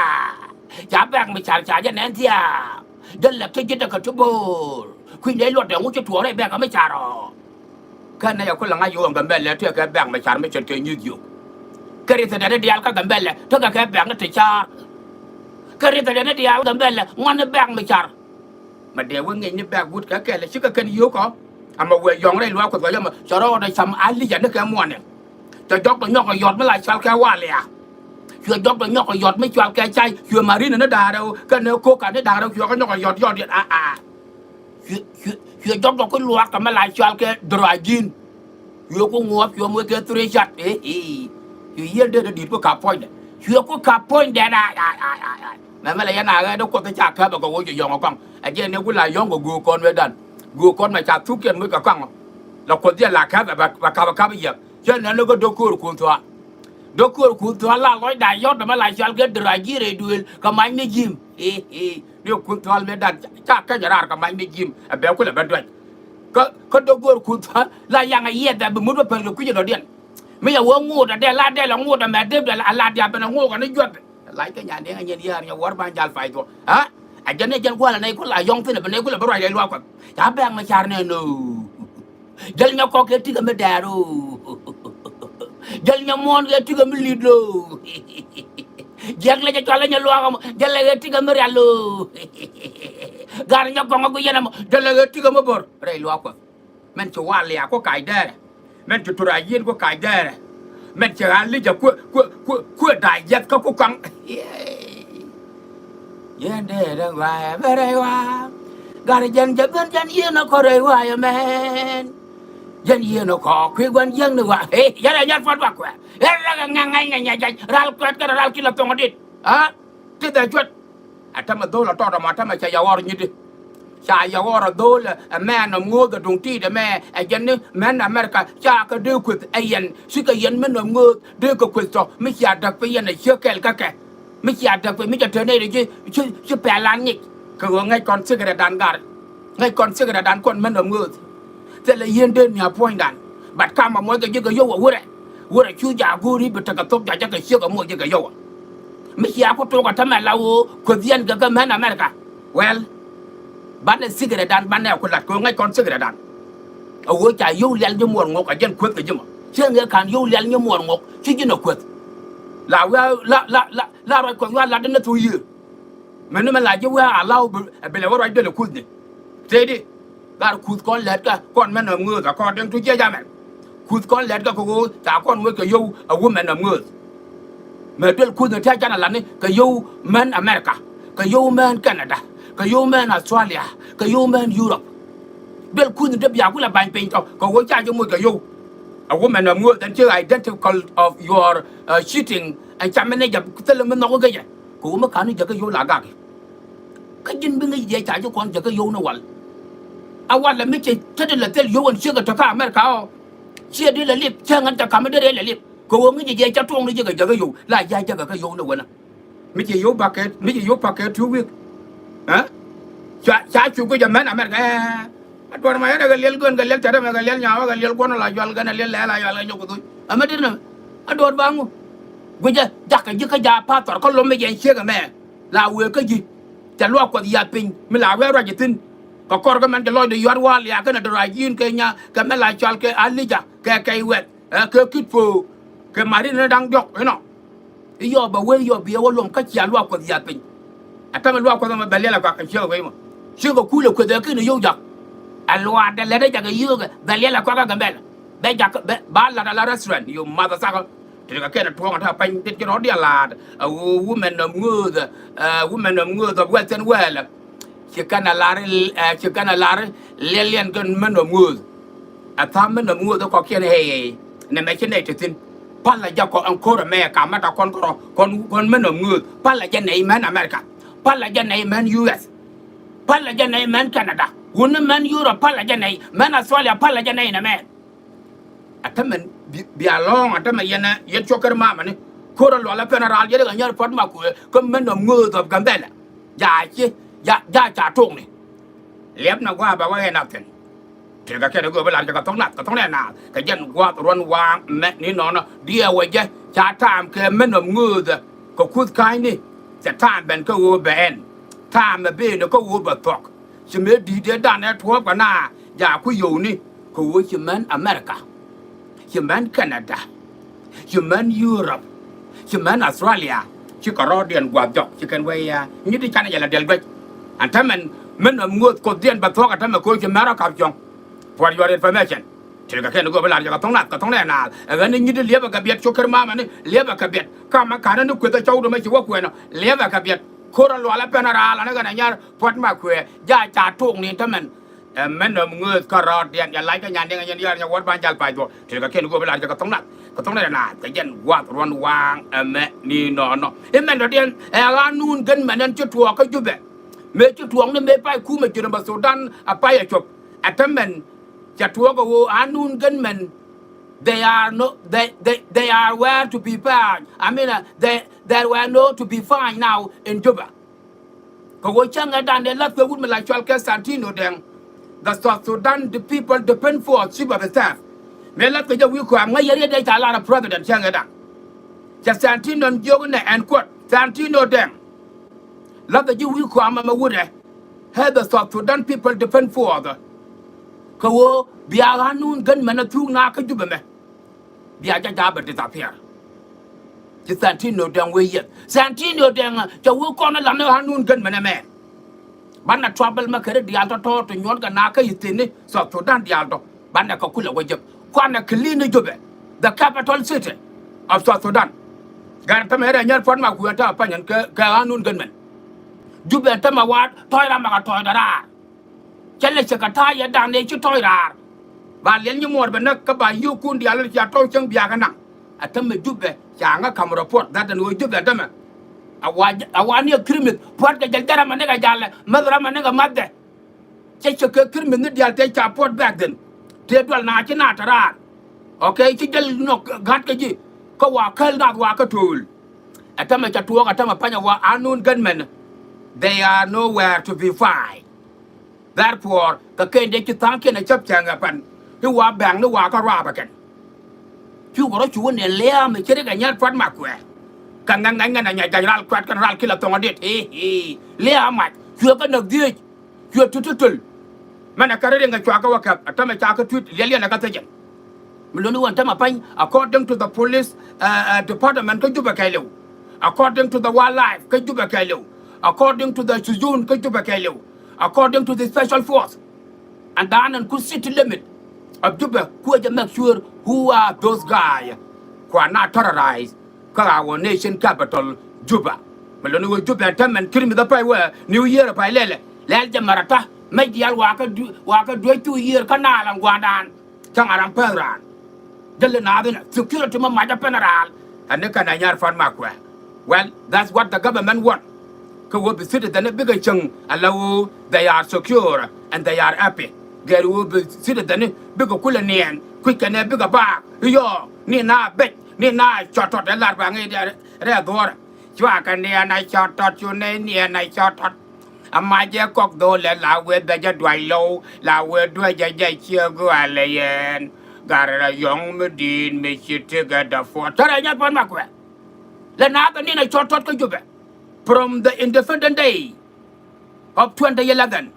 Ca bɛ̈k mi car ca jɛ nɛn thia̱a̱ŋ. Jɛ lɛk ti ji̱tdɛ kɛ ti bo̱o̱r. Kui̱ny dee luɔtdɛ ŋu ci tuɔɔk rɛy bɛ̈k mi car ɔ. Kä nɛy a kulɛ ŋa̱c yio̱w ɛn Gambɛl lɛ tëëkɛ bɛ̈k mi car mi ce̱tkɛ nyi̱th yio̱w. Kä ri̱thdɛ ni diaal kä Gambɛl lɛ tekɛ kɛ bɛ̈k ni ti car. Kä ri̱thdɛ ni diaal Gambɛl lɛ ŋuan ni bɛ̈k mi car. Mɛ dee wä ŋi̱eec ni bɛ̈k wut kɛ kɛl ɛ cikɛ kɛn yio̱o̱kɔ. Ɛmɛ wëë yɔ̱ŋ rɛy luaak Kuɔth kɛ yɔmɛ cɛ rɔɔdɛ cam a li̱c ɛ ni kɛ muɔ̱ɔ̱nɛ. Cɛ jɔk tɔ nyɔk kɛ yɔt mi la cɔal kɛ walia. Cuɛ jɔk tɔ nyɔk kɛ yɔt mi cɔal kɛ cay. Cuɛ marin ni da̱a̱r rɛw kɛnɛ koka ni da̱a̱r rɛw cuɛ kɛ nyɔk kɛ yɔt yɔt yɛn a a. Cuɛ, cuɛ, cuɛ jɔk tɔ kä luaak kɛ mi la cɔal kɛ drajin. Cuɛ ku ŋuɔ̱ɔ̱p cuɛ moc kɛ three shot. Ee, ee. Cuɛ yiël dee dee di̱t ku kap puɔ̱nydɛ. Cuɛ ku kap puɔ̱nydɛ na, a, a, a, a. Mɛ mɛ lɛ yɛn a ɣɛɛ dee Kuoth ca kääpɛ kɛ ɣöö ci yɔ̱ŋ ɛ kɔaŋ. Ɛ jɛn ni ku la yɔ̱ŋ kɛ göök kɔn wee dan. Göök kɔn mɛ ca thuk kɛn moc kɛ kɔaŋ. La Kuoth jɛ la kääpɛ bɛ, bɛ kap ɛ kap ɛ yɛk. Cɛ nɛn ni kä do̱k köör kuun thua̱a̱. Do̱k köör kuun thua̱a̱ la lɔcda yɔ̱t dämɛ la cɔal kɛ därac ji̱ rɛy duëël kɛ mac ni ji̱m. Ee, ee. Ni kun thual mi dan ca keny raar kɛ mac mi ji̱m ɛ bɛ kulɛ bɛ duäc. Kä, kä do̱k göör kun thual la yaŋ a yiɛth ɛ bi mut bä päl kɛ kui̱c ɛ dɔ̱diɛn. Mi yɛ wä ŋot ɛ dee la dee la ŋot ɛ mɛ dee bɛ a la diaal ben ɛ ŋot kɛ ni juɔth. Lac kɛ nyan diɛŋ ɛ nyin yäär nyɛ wäär ban jal pay thuɔ̱k. Aa? Ɛ jɛn ni jɛn gua̱l ɛ nɛy kulɛ a yɔ̱ŋ thi̱n ɛ bi nɛy kulɛ bi ruac rɛy luaak Kuɔth. Ca bɛ̈k mi car nɛn ɣöö. Jäl nyɛ kɔk kɛ tikɛ mi dɛɛr o. Jäl nyɛ muɔ̱ɔ̱n kɛ tikɛ mi li̱t lo. Jiäk lɛ jɛ cɔal lɛ nyɛ luaak ɔmɔ. Jäl lɛ kɛ tikɛ mi rial lo. Gar nyɛ kɔŋ ɛ guic yɛn ɛmɔ. Jäl lɛ kɛ tikɛ mi bo̱r rɛy luaak Kuɔth. Mɛn ci wal liak ku kac dɛɛrɛ. Mɛn ci tur a yieen ku kac dɛɛrɛ. Mɛn ci ɣa̱l li̱c a kuë, kuë, kuë, kuë da̱a̱c jiɛth kä ku kaŋ. Yɛn dee rɛy wa̱a̱ bɛ rɛy wa̱a̱. Gat jɛn jɛ ben jɛn yien a kɔ rɛy wa̱a̱ yɛ mɛn. Jɛn yien a kɔ kui̱ gua̱n jiäkni wa̱a̱. Ee, yɛn rɛy nyɛr puɔ̱t wa̱a̱ kuɛ. Yɛn rɛy ŋa̱ ŋa̱ ŋa̱ ŋa̱ jɛn ral kuɛt kɛn ral ki la thoŋ dit. Aa, ti dhɛ cuɛt. Ɛ tämɛ dho̱l ɛ tɔt ɛmɔ tämɛ cɛ yɛ ɣɔr nyit. Ca yɛ ɣɔr ɛ dho̱l ɛ mɛn ɛ ŋo̱o̱th ɛ duŋ ti̱i̱t ɛmɛ ɛ jɛn ni mɛn America ca kɛ dee kueth ɛ yɛn cikɛ yɛn mɛn ɛ ŋo̱o̱th dee kɛ kueth tɔ mi cia däk piny yɛn ɛ ciek kɛl kä kɛ. Mi cia däk piny mi cɛ te nɛy ti ci ci pɛl an ŋic kɛ ɣöö ŋäc kɔn secret dan gar. Ŋäc kɔn secret dan kɔn mɛn ɛ ŋo̱o̱th. Thilɛ yien den mi a puɔ̱nydan. But kam a muɔckɛ ji̱ kɛ yio̱w a wurɛ. Wurɛ cu jaak go̱o̱ri bi tekɛ thok jac jakɛ ciek a muɔc ji̱ kɛ yio̱w a. Mi cia ku tok a tämɛ la ɣöö kueth yɛn kɛ kɛ män America. Well, banɛ secret dan banɛ ku lat kɛ ɣöö ŋäc kɔn secret dan. A ɣöö ca yio̱w lial nyi muɔr ŋok a jɛn kueth kɛ ji̱ mɔ. Cieŋ ëë ka̱n yio̱w lial nyi muɔr ŋok ci ji̱n a kueth. La wiaa la la la la ruac kueth wiaa lat ni thok yiëë. Mɛn ni mɛ la ji̱ wee a law bi lɛ wä ruac duel ɛ kuthni. Tëëdi gat kuth kɔn lɛt kɛ kɔn mɛn ɛ ŋööth according to jiɛc amɛn. Kuth kɔn lɛt kɛ kɛ ɣöö ca kɔn wec kɛ yio̱w ɛ wumɛn ɛ ŋööth. Mɛ duel kuthni tɛ̈ canɛ latni kɛ yio̱w mɛn America, kɛ yio̱w mɛn Canada, kɛ yio̱w mɛn Australia, kɛ yio̱w mɛn Europe. Duel kuthni te bia kulɛ bany piny tɔ kɛ ɣöö ca ji̱ moc kɛ yio̱w ɛ wumɛn ɛ ŋööth ɛn ci identical of your uh, cheating ɛn ca mɛn ni jɛ thilɛ mi nhɔk kɛ jɛ. Kɛ ɣöö mi ka̱n ni jäkä yio̱w la gak. Kä ji̱n bi ŋäc jɛ ca ji̱ kɔn jäkä yio̱w ni wal. A wal ɛ mi cɛ te ti lɛ thil yio̱w ɛn ciek ɛ te kä America ɔ. Ciɛ di lɛ lip cä ŋän te ka̱m mi dee rɛy lɛ lip kɛ ɣöö ŋäc jɛ ca tuɔɔk ni ji̱ kɛ jäkä yio̱w la ji̱ a jäkä kä yio̱w ni wänä. Mi cɛ yio̱w pakɛt mi cɛ yio̱w pakɛt two week. Ɛ ca ca cu guic ɛ män America ɛ. A duɔ̱r ma yɛn ɛ kɛ liɛl gön kɛ liɛl tɛt ɛmɛ kɛ liɛl nyawa kɛ liɛl guɔ̱n la yual kɛn ɛ liɛl lɛɛl a yual kɛ nyɔk kɛ thuc ɛmɛ dit nɛ. A duɔ̱r ba ŋu guicɛ jakä ji̱ kä jaak pathɔr kä lom mi jɛn ciek ɛmɛ. La wëë kä ji̱ cɛ luaak kuɔth yath piny mi la wee ruac ithin. Kɛ kɔr kä mɛn cɛ lɔcdɛ yuat wa̱a̱ liaak kɛnɛ dɔ̱rac ji̱n kɛ nya kɛ mɛ la cɔal kɛ Alija kɛ kɛy wɛth ɛ kɛ kit po̱o̱ kɛ marin ni da̱ŋ diɔ̱k inɔ. I̱ yɔɔp bɛ wee yɔɔp biɛ wä luɔm kä cia luaak kuɔth yath piny. Ɛ tämɛ luaak kuɔth ɛmɛ bɛ liɛl ɛ kɔak kɛ ciek ɛ wee mɔ. Ciek ɛ kuul ɛ kueth ɛ kɛn ɛ yio̱w jak. Ɛ luaatdɛ lɛt ɛ jak ɛ yio̱o̱kɛ bɛ liɛl ɛ kɔak ɛ Gambɛla. Bɛ jak bɛ ba lat ala restaurant yo math ɛ thak. Ti kɛ kɛn ɛ tuɔɔk ɛ ta̱a̱ pany tet ci rɔ̱ diaal laat ɛ ɣöö wumɛn ɛ ŋööth ɛ wumɛn ɛ ŋööth ɛ western world. Ci kɛn ɛ lar ɛ ci kɛn ɛ lar liɛliɛn kɛn mɛn ɛ ŋööth. Ɛ tha̱a̱ŋ mɛn ɛ ŋööth ɛ kɔkiɛn ɛ ɛ nɛ mɛ ci nɛy te thi̱n. Pal ɛ jɛ kɔ ɛn ko̱r ɛ mɛ ɛ kam mɛ ta kɔn kɔrɔ kɔn kɔn mɛn ɛ ŋööth pal ɛ jɛ nɛy mɛn America. Pal ɛ jɛ nɛy mɛn U S. Pal ɛ jɛ nɛy mɛn Canada wuni mɛn Europe pal ɛ jɛ nɛy mɛn Australia pal ɛ jɛ nɛy nɛ mɛ. Ɛ tämɛ bia lɔ̱ɔ̱ŋ ɛ tämɛ yɛn ɛ yɛn cuɔ̱k kär mamɛ ni ko̱r ɛ lual ɛ pɛn ɛ raal yɛn ɛ kɛ nyär puɔ̱t ma kuëë kä mɛn ɛ ŋööth ɛ Gambɛla. Jaa ci jaa jaa ca tuɔɔkni. Liɛp nɛ gua̱a̱ bɛ wä ɣɛn a thi̱n. Tëëkɛ kɛn ɛ göök bi lar jɛ kɛ thok nath kɛ thok nɛ naath kɛ jɛn gua̱a̱th ruɔ̱n waaŋ mɛ ni nɔnɔ diɛɛwä jɛ ca ta̱a̱m kɛ mɛn ɛ ŋööthä kɛ kuth ka̱a̱cni. Cɛ ta̱a̱m ben kä ɣöö bɛ ɛn ta̱a̱m ɛ ben kä ɣöö bɛ thuɔ̱k. Ci mëë di̱i̱t ëëdan ɛ tuɔ̱ɔ̱pkɛ na jaa ku yio̱wni kɛ ɣöö ci män America. Ci män Canada. Ci män Europe. Ci män Australia. Ci kɛ rɔɔdiɛn gua̱a̱th jɔk ci kɛn wee ya nyi ti canɛ jɛ la diɛl guec. Ɛn tämɛn min nɔm ŋuɔth kuothdiɛn bɛ thuɔ̱k ɛ tämɛ ko̱ ci män rɔ kap cuɔ̱ŋ. For your information. Tëëkɛ kɛn go̱o̱p lar jɛ kɛ tho̱ŋ nath kɛ tho̱ŋ nɛ naath ɛ ɣän ni nyi ti liɛpɛ kɛ biɛt cok kär mamɛ ni liɛpɛ kɛ biɛt. Kamɛ ka̱nä ni kueth ɛ cɔw domɛ ci wä kuɛɛnɔ liɛpɛ kɛ biɛt. Ko̱r ɛ lual ɛ pɛn ɛ raal ɛ ni ɣän ɛ nyar puɔ̱t ma kuëë jaa ca tuɔɔk ni tämɛn. Ɛ mɛn nɔm ŋööth kärɔɔdiɛn jɛ lac kä nyan diɛŋ ɛ nyɛn yɔr nyɛ wuɔ̱t ban jal pac duɔ̱ɔ̱r. Tëëkɛ kɛn go̱o̱p i̱ lar jɛ kɛ tho̱ŋ nath kɛ tho̱ŋ nath ɛ naath kɛ jɛn gua̱a̱th ruɔ̱n waaŋ ɛmɛ ni nɔɔnɔ. I̱ mɛn dɔ̱diɛn ɛ ɣa̱a̱n nuun gɛn mɛn ɛn ci tuɔɔk kä Jubɛ. Mëë ci tuɔɔk ni mëë pay kumɛ ji̱n ɛmɛ Thudan ɛ pay ɛ cop. Ɛ tämɛn cɛ tuɔɔk ɛ ɣöö ɣa̱a̱n nuun gɛn mɛn they are no they they they are where to be found. I mean uh, they they were no to be found now in Juba. Kɛ ɣöö cäŋ ɛ dan dee lath kɛ wut mi la cɔal kɛ Santino Dɛŋ. The South Sudan the people depend for chief of staff. Mëë lath kɛ jɛ wi̱i̱ kɔam ŋäc yɛ riet dee ca lar ɛ president cäŋ ɛ dan. Cɛ Santino jiök nɛ ɛn kuɔt Santino Dɛŋ. Lath kɛ ji̱ wi̱i̱ kɔam ɛmɛ wut ɛ. Ɛ the South Sudan people depend for the. Kɛ ɣöö bia ɣa̱a̱n nuun gɛn mɛn ɛ thuk na kä Jubɛ mɛ. Bia jɛ jaabɛ disappear. Ci Santino Dɛŋ wee yieth Santino Dɛŋ cɛ wee kɔn ɛ lam ni ɣa̱a̱n nuun gɛn mɛn ɛ mɛn. Banɛ trouble mɛ kɛ ri diaal tɔ̱tɔ̱ ti nyuɔ̱n kɛ na kä i̱ thi̱n ni South Sudan diaal tɔ banɛ kɛ kulɛ wä jek kuanɛ clean ni Jubɛ the capital city of South Sudan. Gɛr tämɛ rɛ nyɛr puɔ̱t ma kuëë ta̱a̱ panyɛn kɛ ɣa̱a̱n nuun gɛn mɛn. Jubɛ tämɛ waat tɔ̱ɔ̱c ram mɛ kɛ tɔ̱ɔ̱c dɛ raar. Cä lɛ cɛ kɛ ta̱a̱ yɛ da̱ŋ dee ci tɔ̱ɔ̱c raar. Ba liɛl nyi muɔɔr bɛ näk kä ba yio̱o̱kun diaal cia tɔ̱ɔ̱c cäŋ biakä naŋ. Ɛ tämɛ Jubɛ ca ŋä ka̱m report that ɛn ɣöö Jubɛ tämɛ. A wa, a wa ni a Kirmith puɔ̱t kɛ jɛl jɛ ram a ni kɛ jalɛ, mäth ram a ni kɛ math dɛ. Cɛ cɛ kɛ Kirmith ni diaal tëë ca puɔ̱t back then. Tëë dual na ci na te raar. Okay, ci jɛl nɔ gat kɛ ji̱. Kä wa käl nath wa kä to̱o̱l. Ɛ tämɛ ca tuɔɔk, ɛ tämɛ pa̱ny a wa unknown gunmen. They are nowhere to be find. Therefore, kɛ kɛn dee ci tha̱a̱ŋkiɛn a cäp cäŋ ɛ pan i̱ wa bɛ̈ŋ ni wa kä ruaapä kɛn. Cukɛ rɔ cu wä nɛn lia̱a̱ mi ci rik ɛ nyɛr pua̱t ma kuɛɛr. Kɛ ŋɛn ŋɛn ŋɛn ɛ nyɛ ja̱ny ral kuɛt kɛn ral kilɛ thɔŋ ɛ dit. I̱, i̱. Lia̱a̱ mac. Cuɛ kɛ näk dhieec. Cuɛ tut ti töl. Mɛn ɛ kɛ ri riŋ ɛ cua kɛ wä kɛp. Ɛ tämɛ ca kɛ tui̱t liɛl yɛn ɛ kɛ thecɛn. Mi luni wän tämɛ pany, according to the police, uh, uh, department kä Jubɛ kɛɛliw. According to the wildlife kä Jubɛ kɛɛliw. According to the Sujun kä Jubɛ kɛɛliw. According to the special force. And then in ku city limit of Jubɛ, ku jɛ make sure who are those guys who are not terrorized kä our nation capital, Juba. Mi luni wä Jubɛ tämɛn Kirmith a pay wä New Year a pay lɛlɛ. Lɛl jɛ mɛrɛ ta mec diaal wa kä du-, wa kä duec two year kä naal an guandan. Cäŋ a ram päth raan. Jäli naath inɛ security mɔ mac a pɛn raal. Ɛn ni kɛn a nyar pan ma kuɛ. Well, that's what the government want. Kä wä bi citizen bikɛ cäŋ a la wä they are secure and they are happy. Gɛr wä bi citizen bikɛ kulɛ niɛn kui̱ kɛn ɛ bikɛ baak. Iyɔ ni na bec ni na cɔt tɔt ɛ lar ba ŋi̱i̱c rɛ dhuɔrɛ. Cua kɛ niɛn a cɔt tɔt cu nɛy niɛn a cɔt tɔt. Ama jɛ kɔk dho̱lɛ la wee bɛ jɛ duac low la wee duecɛ jɛ ciek gɔalɛ yɛn. Gat rɛ yɔ̱ŋ mi di̱i̱t mi ci tekɛ däpuɔt. Tärɛ nyɛt puɔ̱t ma kuɛ. Lɛ na kɛ niɛn a cɔt tɔt kä Jubɛ. From the independent day of twenty eleven.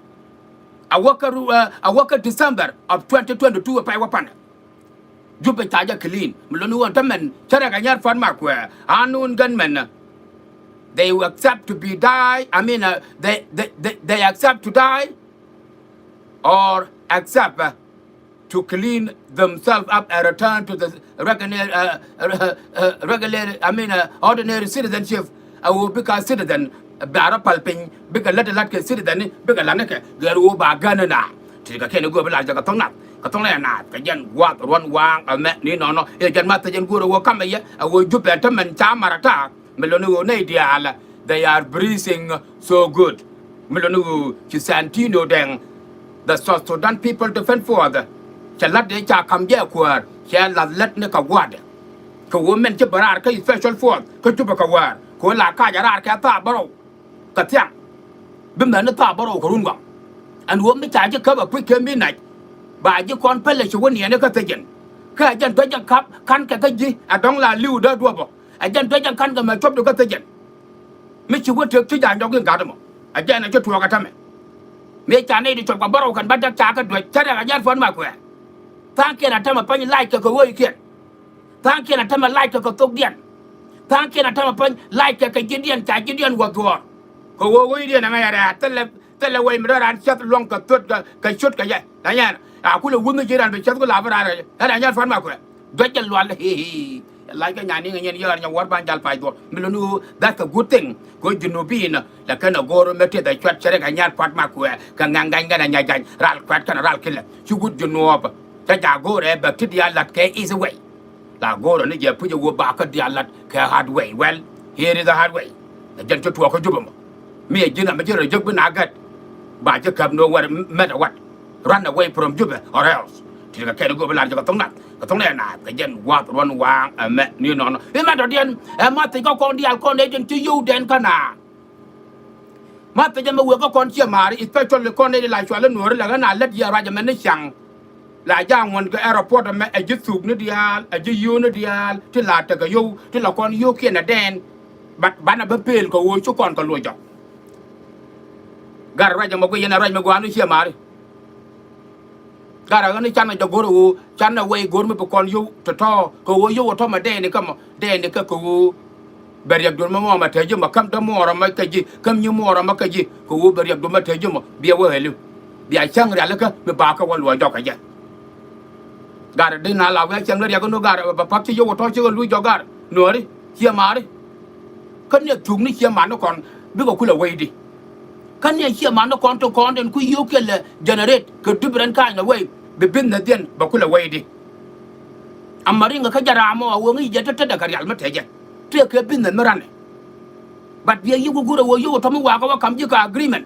A wäkä ru-, uh, a wäkä December of twenty twenty-two pay wä panɛ. Jubɛ ca jɛ clean. Mi luni wä tämɛn cärɛ kɛ nyɛr pua̱t ma kuɛ. Unknown gunmen. They accept to be die. I mean, uh, they, they, they, they accept to die or accept, uh, to clean themselves up and return to the regular, uh, uh, uh, regular, I mean, uh, ordinary citizenship. A wä bikɛ citizen ba rɔ pal piny bikɛ lät lät kɛ citizen ni bikɛ lät ni kɛ gɛr wä ba gän ni na. Ti kɛ kɛn i̱ go̱o̱r bi lar jɛ kɛ thok nath kɛ thok nath kɛ jɛn guath ruɔn waaŋ ɛmɛ ni nɔnɔ i̱ jɛn ma thecɛn go̱o̱r wä kamɛ yɛ a wä Jubɛ tämɛn ca marɛ ta̱a̱. Mi loni ɣöö nɛy diaal they are breathing so good. Mi loni ɣöö ci Santino Deng, the South Sudan People Defense Force, cɛ la̱t dee ca ka̱m jɛ kuäär cɛ la̱th lät ni kɛ gua̱a̱dɛ. Kɛ ɣöö mɛn ci bɛ raar kä special force kä Jubɛ kɛ wäär kɛ ɣöö la kac a raar kɛ thaap bärɔw kɛ thiaŋ. Bi mɛn ni thaap bärɔw kɛ run waŋ. Ɛn ɣöö mi ca ji̱ käp a kui̱c kɛ mi nac ba ji̱ kɔn pälɛ ci wä niɛni kä thecɛn. Kä ɛ jɛn duec jɛ ka̱p ka̱n kɛ kä ji̱ ɛ dɔ̱ŋ la li̱w dee duɔ̱pä. Ɛ jɛn duec jɛ ka̱n kɛ mɛ cuɔp di kä thecɛn. Mi ci wä tëk ci ja̱ nyɔk in gat mɔ. Ɛ jɛn ɛ ci tuɔɔk ɛ tämɛ. Mëë ca nɛy di cuɔp kɛ bärɔw kɛn bä däk ca kɛ duec cä rɛk ɛ nyɛr puɔ̱n ma kuɛɛr. Tha̱a̱ŋkiɛn ɛ tämɛ päny lac kɛ kɛ ɣööckiɛn. Tha̱a̱ŋkiɛn ɛ tämɛ lac kɛ kɛ thokdiɛn. Tha̱a̱ŋkiɛn ɛ tämɛ päny lac kɛ kɛ ji̱diɛn ca ji̱diɛn wä dhuɔ̱ɔ̱r. Kɛ ɣöö ɣööcdiɛn ɛ ŋäc ɛ rɛ̈ɛ̈t thilɛ, thilɛ wec mi dɔ̱ raan ciath luɔ̱ŋ kɛ thöt kɛ, kɛ cot kɛ jɛ. Ɛ nyɛn a kulɛ wun ni ji̱ raan bi ciath ku la bi raan rɛc ɛ rɛc nyɛn pua̱n ma kuɛ. Duec jɛ lual i̱ i̱ i̱. Lac kɛ nyani ŋɛ nyɛn yäär nyɛ wäär ban jal pac dhuɔ̱k. Mi luni ɣöö that's a good thing. Kɛ ɣöö Junubin lɛ kɛn a go̱o̱r mi tith a cuat cɛ rɛk a nyɛn pua̱t ma kuɛ kɛ ŋɛŋ ga̱ny kɛn a nyɛ ja̱ny ral kuɛt kɛn a ral kilɛ. Ci wut Junub cä ja̱ go̱o̱r ɛ bɛ ti diaal la̱t kɛ easy way. La go̱o̱rä ni jɛ puc ɛ wä ba kä diaal lat kɛ hard way. Well, here is the hard way. Ɛ jɛn ci tuɔɔk kä Jubɛ mɔ. Mi ɛ ji̱n amɛ ji̱ rɔ jek bi na gɛt. Ba ji̱ käp no wɛr mɛt ɛ wat. Run away from Jubɛ or else. Ti kɛ kɛn go̱o̱r bi lar jɛ kɛ thoŋ nath kɛ thoŋ nath kɛ jɛn wath ruɔn waaŋ ɛmɛ ni nɔnɔ. Imɛ tɔ̱diɛn ɛ ma thiec kä kɔn diaal kɔn ɛ jɛn ci yio̱w dɛn kä naaŋ. Ma thecɛ mɛ wëë kä kɔn ciɛ maari, especially kɔn nɛy di la cual i̱ nuɔ̱ɔ̱ri lɛ ɣän a lät yɛ ruac ɛmɛ ni caŋ. La ja̱ ŋuɔ̱n kɛ airport ɛmɛ ɛ ji̱ thuk ni diaal, ɛ ji̱ yio̱o̱ ni diaal, ti la tekɛ yio̱w, ti la kɔn yio̱o̱kiɛn ɛ dɛɛn. But banɛ bä pëël kɛ ɣöö ci kɔn kɛ loc jɔk. Gat ruac ɛmɛ guic yɛn ɛ ruac mi gua̱a̱r ni ciɛ maari. Gat ɛ ɣän i̱ canɛ jɛ go̱r ɛ ɣöö canɛ wɛy go̱r mi bi kɔn yio̱w tɔ̱tɔ̱ kɛ ɣöö yio̱w ɛ tɔ̱mɛ dɛɛni kä mɔ dɛɛni kä kɛ ɣöö bɛ riɛk duɔ̱n mɛ mɔmɛ te ji̱ mɔ käm dämuɔɔrä mɔ kä ji̱ käm nyimuɔɔrä mɔ kä ji̱ kɛ ɣöö bɛ riɛk duɔ̱n mɛ te ji̱ mɔ biɛ wä ɣɛli. Bia cäŋ rialikä mi ba kä wä luɔ̱c jɔkä jɛ. Gat ɛ di na la wi̱i̱ a cäŋ ni riɛk ni gat ɛ bɛ pa̱k ci yio̱w ɛ tɔ̱ cikɛ luc jɔk gat nuɔ̱ɔ̱ri ciɛ maari. Kä ni ɛ thuk ni ciɛ mat ni kɔn bikɛ kulɛ wecdi. Kä ni ɛ ciɛ mat ni kɔn ti kɔn tin ku yio̱w kiɛ lɛ generate kɛ different kind of way bi business diɛn bɛ kulɛ wecdi. Ama riŋ kä jɛ ram ɔ a wee ŋi̱i̱c jɛ te tetdɛ kɛ rial mi te jɛ. Tëë kɛ business mi ranɛ. But biɛ yiëë ku go̱r ɛ ɣöö yio̱w ɛ tɔ̱ mi wakä wä ka̱m ji̱ kɛ agreement.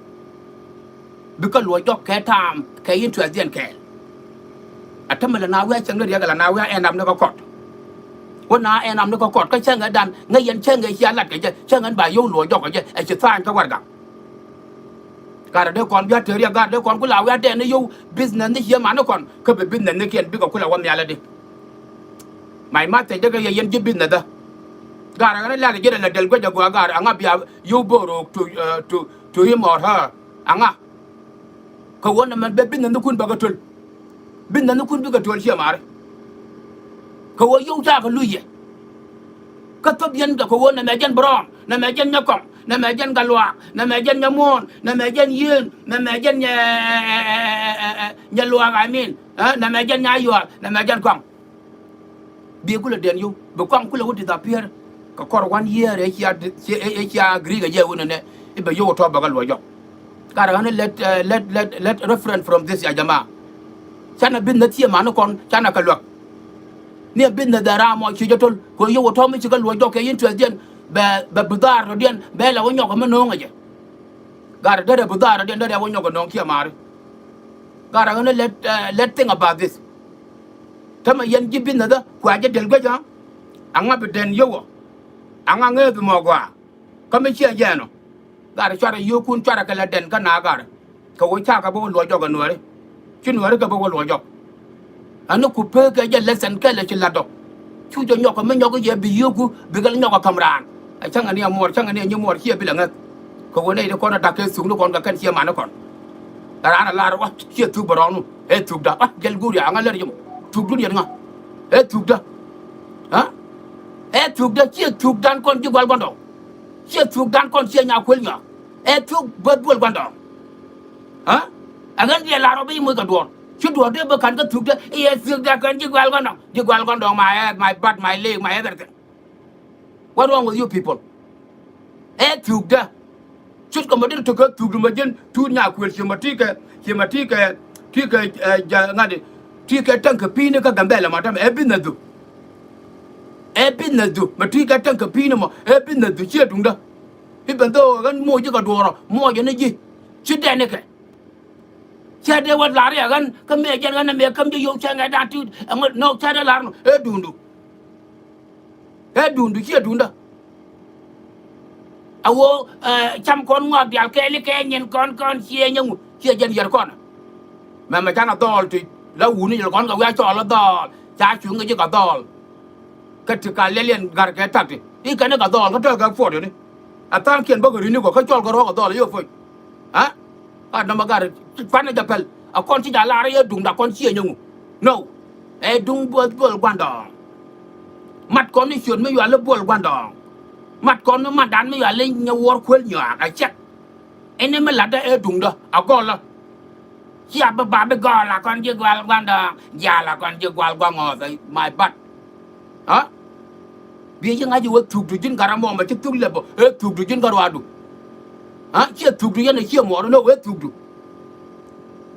Bikɛ luɔ̱c jɔk kɛ ta̱a̱m kɛ interest diɛn kɛɛl. A tämɛ lɛ na wi̱i̱ a cäŋ ni riɛk ɛ lɛ na wi̱i̱ a end up ni kä court. Wä na end up ni kä court kä cäŋ ɛ dan ŋäc yɛn cäŋ ɛ cia lat kɛ jɛ, cäŋ ɛn ba yio̱w luɔ̱c jɔk kɛ jɛ, ɛ ci tha̱a̱ny kä warɛgak. Gat ɛ dee kɔn bia te riɛk, gat ɛ dee kɔn ku la wi̱i̱ a dee ni yio̱w business ni cie man ni kɔn, kä bi business ni kiɛn bikɛ ku la wä nhial ɛ di. My message dee kɛ yɛ yɛn ji̱ business dä. Gat ɛ ɣän lat ji̱ dee lɛ dɛl guec ɛ gɔaa gat ɛ ŋa bia yio̱w borrow to, uh, to, to him or her. Aŋa. Kɛ ɣöö nɛmɛ bɛ business ni kun bɛ kɛ töl. Business ni kun bikɛ töl ciɛ mari. Kɛ ɣöö yio̱w cakɛ luc yɛ. Kä thop yɛn kɛ kɛ ɣöö nɛmɛ jɛn Brown, nɛmɛ jɛn nyɛ kɔŋ, nɛmɛ jɛn gatluak, nɛmɛ jɛn nyɛ muɔ̱ɔ̱n, nɛmɛ jɛn yieen, nɛmɛ jɛn nyɛ, nyɛ luaak, I mean, eh, nɛmɛ jɛn nyɛ ayual, nɛmɛ jɛn kɔŋ. Bi kulɛ dɛn yio̱w, bi kɔŋ kulɛ wä disappear. Kɛ kɔr one year ɛ cia di-, cia, ɛ, ɛ cia agree kɛ jɛ wunɛ nɛ, i̱ bɛ yio̱w tɔ̱ bɛ kɛ luɔ̱c jɔk. Gat ɛ ɣän lät, eh, lät, lät, lät reference from this ya jamaa. Canɛ business thiee man ni kɔn, canɛ kɛ luäk. Ni ɛ business dɛ ram mɔ ci jɛ töl, kɛ yio̱w tɔ̱ mi ci kɛ luɔ̱c jɔk kɛ interest diɛn, bɛ, bɛ bidhaar tɔ̱diɛn, bɛ lɛ wä nyɔk kɛ mi no̱o̱ŋ ɛ jɛ. Gat ɛ derɛ bidhaar tɔ̱diɛn, derɛ wä nyɔk kɛ no̱o̱ŋ ciɛ mari. Gat ɛ ɣän lät, eh, lät think about this. Tämɛ yɛn ji̱ business dä, kua jɛ dɛl guec ɣä. Aŋa bi dɛn yio̱w ɔ. Aŋa ŋee bi mɔ gɔaa. Kä mi ciɛ jɛɛn ɔ. Gat ɛ cuarɛ yio̱o̱kun cuarɛ kɛ lɛ dɛn kä na gat ɛ. Kɛ ɣöö cakɛ bä wä luɔ̱c jɔk ɛ nuääri. Ci nuääri kɛ bä wä luɔ̱c jɔk. Ɛn ni ku pek kɛ jɛ lesson kɛl ɛ ci la̱t ɔ. Cu jɛ nyɔk kɛ mi nyɔk jɛ bi yio̱o̱ku bikɛ lɛ nyɔk kɛ ka̱m raan. Ɛ cäŋɛ ni ɛ muɔɔr, cäŋɛ ni ɛ nyi muɔɔr ciɛ bi lɛ ŋäth. Kɛ ɣöö nɛy ti kɔn ɛ da̱k kɛ thuk ni kɔn kɛ kɛn ciɛ man ni kɔn. Ɛ raan ɛ lar ɛ wä ciɛ thuk bɛ rɔɔnu. Ɛ thukdä, ah, jɛl guur ya ŋa lär jɛ mɔ. Thukdun yɛn ŋa. Ɛ thukdä. Ah? Ɛ thukdä, ciɛ thukdan kɔn ji̱ gua̱l gua̱ndɔɔŋ. Ciɛ thukdan kɔn ciɛ nyakuël nyɔak. Ɛ thuk bä duel gua̱ndɔɔŋ. Ah? Ɛ ɣän diɛ lar ɔ bi moc kɛ duɔ̱ɔ̱r. Ci duɔ̱ɔ̱r dee bä ka̱n kä thukdä, i̱ ɛ thukdä kɔn ji̱ gua̱l gua̱ndɔɔŋ. Ji̱ gua̱l gua̱ndɔɔŋ, my head, my butt, my leg, my everything. What wrong with you people? Ɛ thukdä. Cut kɛ mɔ dee tekɛ thukdä mɔ ji̱n tuut nyakuël ciɛ mɔ tikɛ, ciɛ mɔ tikɛ, tikɛ, eh, ja ŋa̱t, tikɛ täŋ kɛ pi̱i̱ni kä Gambɛla mɔ tämɛ ɛ business du. Ɛ business du mɔ tikɛ täŋ kɛ pi̱i̱ni mɔ ɛ business du ciɛ duŋdä. Even though ɣän moc ji̱ kɛ duɔ̱ɔ̱rɔ moc jɛ ni ji̱ ci dɛn ikɛ. Cä dee wä lar yɛ ɣän kä mëë jɛn ɣän ɛ mëë käm ji̱ yio̱w cä ŋɛ̈tdan ti̱t ɛŋä nɔɔk cä dee lar nɔ ɛ duŋdu. Ɛ duŋdu ciɛ duŋdä. A ɣöö, eh, cam kɔn ŋɔak diaal kɛɛli kɛ nyin kɔn kɔn ciɛ nyɛ ŋu ciɛ jɛn yɛr kɔn. Mɛmɛ canɛ dhɔɔl ti la wuni jɛl kɔn kɛ wi̱i̱ a cɔɔl a dhɔɔl ca cuŋ kɛ ji̱ kɛ dhɔɔl. Kä ti ka lɛl yɛn ga̱r kɛ tak ti i̱ kɛn i̱ kɛ dhɔɔl kä tɔ̱ kɛ puɔt yɛn i̱. A tha̱a̱ŋkiɛn bä kɛ ri̱ni kɔ kä cɔl kɛ rɔ̱ɔ̱k kɛ dhɔɔl a yio̱ puɔ̱ny. Aa? Gat nɔmɔ gat cuanɛ jɛ pɛl a kɔn ci jɛ lar yɛ duŋda kɔn ciɛ nyɛ ŋu. No. Ɛ duŋ buɔl buɔl gua̱ndɔɔŋ. Mat kɔn ni ciöt mi yuali buɔl gua̱ndɔɔŋ. Mat kɔn ni matdan mi yuali nyɛ wuɔr kuël nyɔaak a cɛk. Ɛn ni mi latdä ɛ duŋdä a gɔlä. Cia bi ba bi gɔl a kɔn ji̱ gual gua̱ndɔɔŋ jial a kɔn ji̱ gual gua̱ŋɔɔth ɛ my butt. Aa? Biɛ ji̱ ŋa̱c i̱ wä thukdu ji̱n gat amɔ mɛ ci thuk lɛpɔ ɛ thukdu ji̱n gat ruaadu. Aa? Ciɛ thukdu yɛn ɛ ciɛ muɔɔr ni wee thukdu.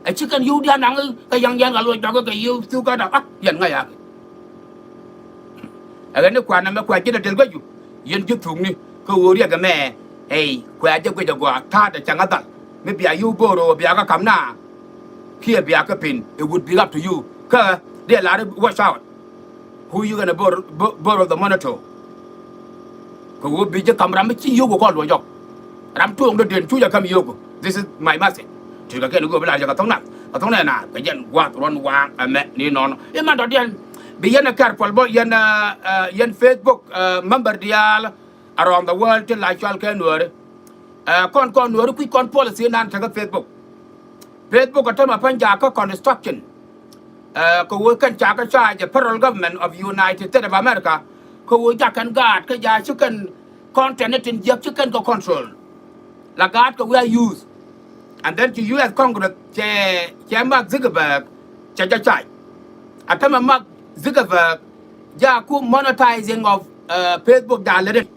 Ɛ ci kɛn yio̱w diaal naŋ kä yɛŋ yɛn kɛ luɔc dɔk kɛ yio̱w thuk kä dɔk a yɛn ŋa̱c akɛ. Ɛ ɣän ni kuan ɛmɛ kua ji̱n ɛ del guecdu. Yɛn ji̱ thukni kä ɣöö riɛk ɛmɛ. Ey kua jɛ guic ɛ gɔaa ta̱a̱dɛ cɛ ŋa̱th dhal mi bia yio̱w bo̱o̱r ɣöö bia kä ka̱m na. Kiɛ bia kä pin, it would be up to you. Kä dee lar i̱ watch out. Who you gonna borrow, bo-, borrow the money to? Kɛ ɣöö bi ji̱ ka̱m ram mi ci yio̱w kɛ kɔn luɔ̱c jɔk. Ram tuɔɔŋdä den cu jɛ ka̱m yio̱w kɛ. This is my message. Tui̱ kɛ kɛn ɣöö bi lar jɛ kɛ thɔ̱ŋ nath kɛ thɔ̱ŋ nɛn naath kɛ jɛn gua̱a̱th ruɔ̱n waaŋ ɛmɛ ni nɔnɔ i̱ man dɔ̱diɛn. Bi yɛn ɛ careful bä yɛn, eh, eh, yɛn Facebook, eh, member diaal around the world tin la cual kɛ nuääri. Eh, kɔn kɔn nuääri kui̱c kɔn policy nan tekɛ Facebook. Facebook a tämɛ pɛn jakä construction. Eh, kɛ ɣöö kɛn ca kɛ charge federal government of United States of America. Kɛ ɣöö jak kɛn gaat kä ja ci kɛn content ni tin jiäk ci kɛn kɛ control. La gaat kɛ wi̱i̱ a use. And then ci U S Congress cɛ, cɛ Mark Zuckerberg cɛ jɛ charge. A tämɛ Mark Zuckerberg jaku monetizing of, eh, Facebook ja lät in.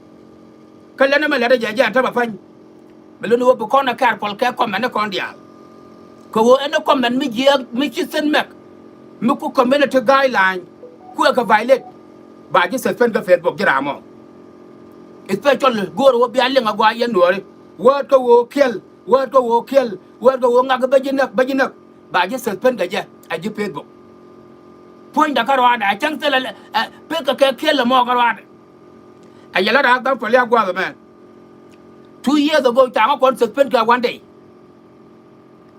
Kä lɛn ɛmɛ lɛt ɛ jɛ jɛ ɛn tämɛ päny. Mi luni wä bi kɔn ɛ careful kɛ comment ni kɔn diaal. Kɛ ɣöö ɛn ɛ comment mi jiääk mi ci thi̱n mɛk mi ku community guideline ku ɛ kɛ violate. Ba ji̱ suspend kä Facebook ji̱ raam ɔ. Especially go̱o̱r ɣöö bia liŋ a gɔaa yɛn nuɔɔri. Word kä ɣöö kiɛl, word kä ɣöö kiɛl, word kä ɣöö ŋak bä ji̱ näk, bä ji̱ näk. Ba ji̱ suspend kɛ jɛ a ji̱ Facebook. Puɔ̱nydɛ kä ruaadɛ a cäŋ thilɛ, ɛ, pek kɛ kɛ kiɛl ɛmɔ kä ruaadɛ. A yɛ lät a example ya gua̱a̱th ɛmɛ. Two years ago ca ŋä kɔn suspend kɛ one day.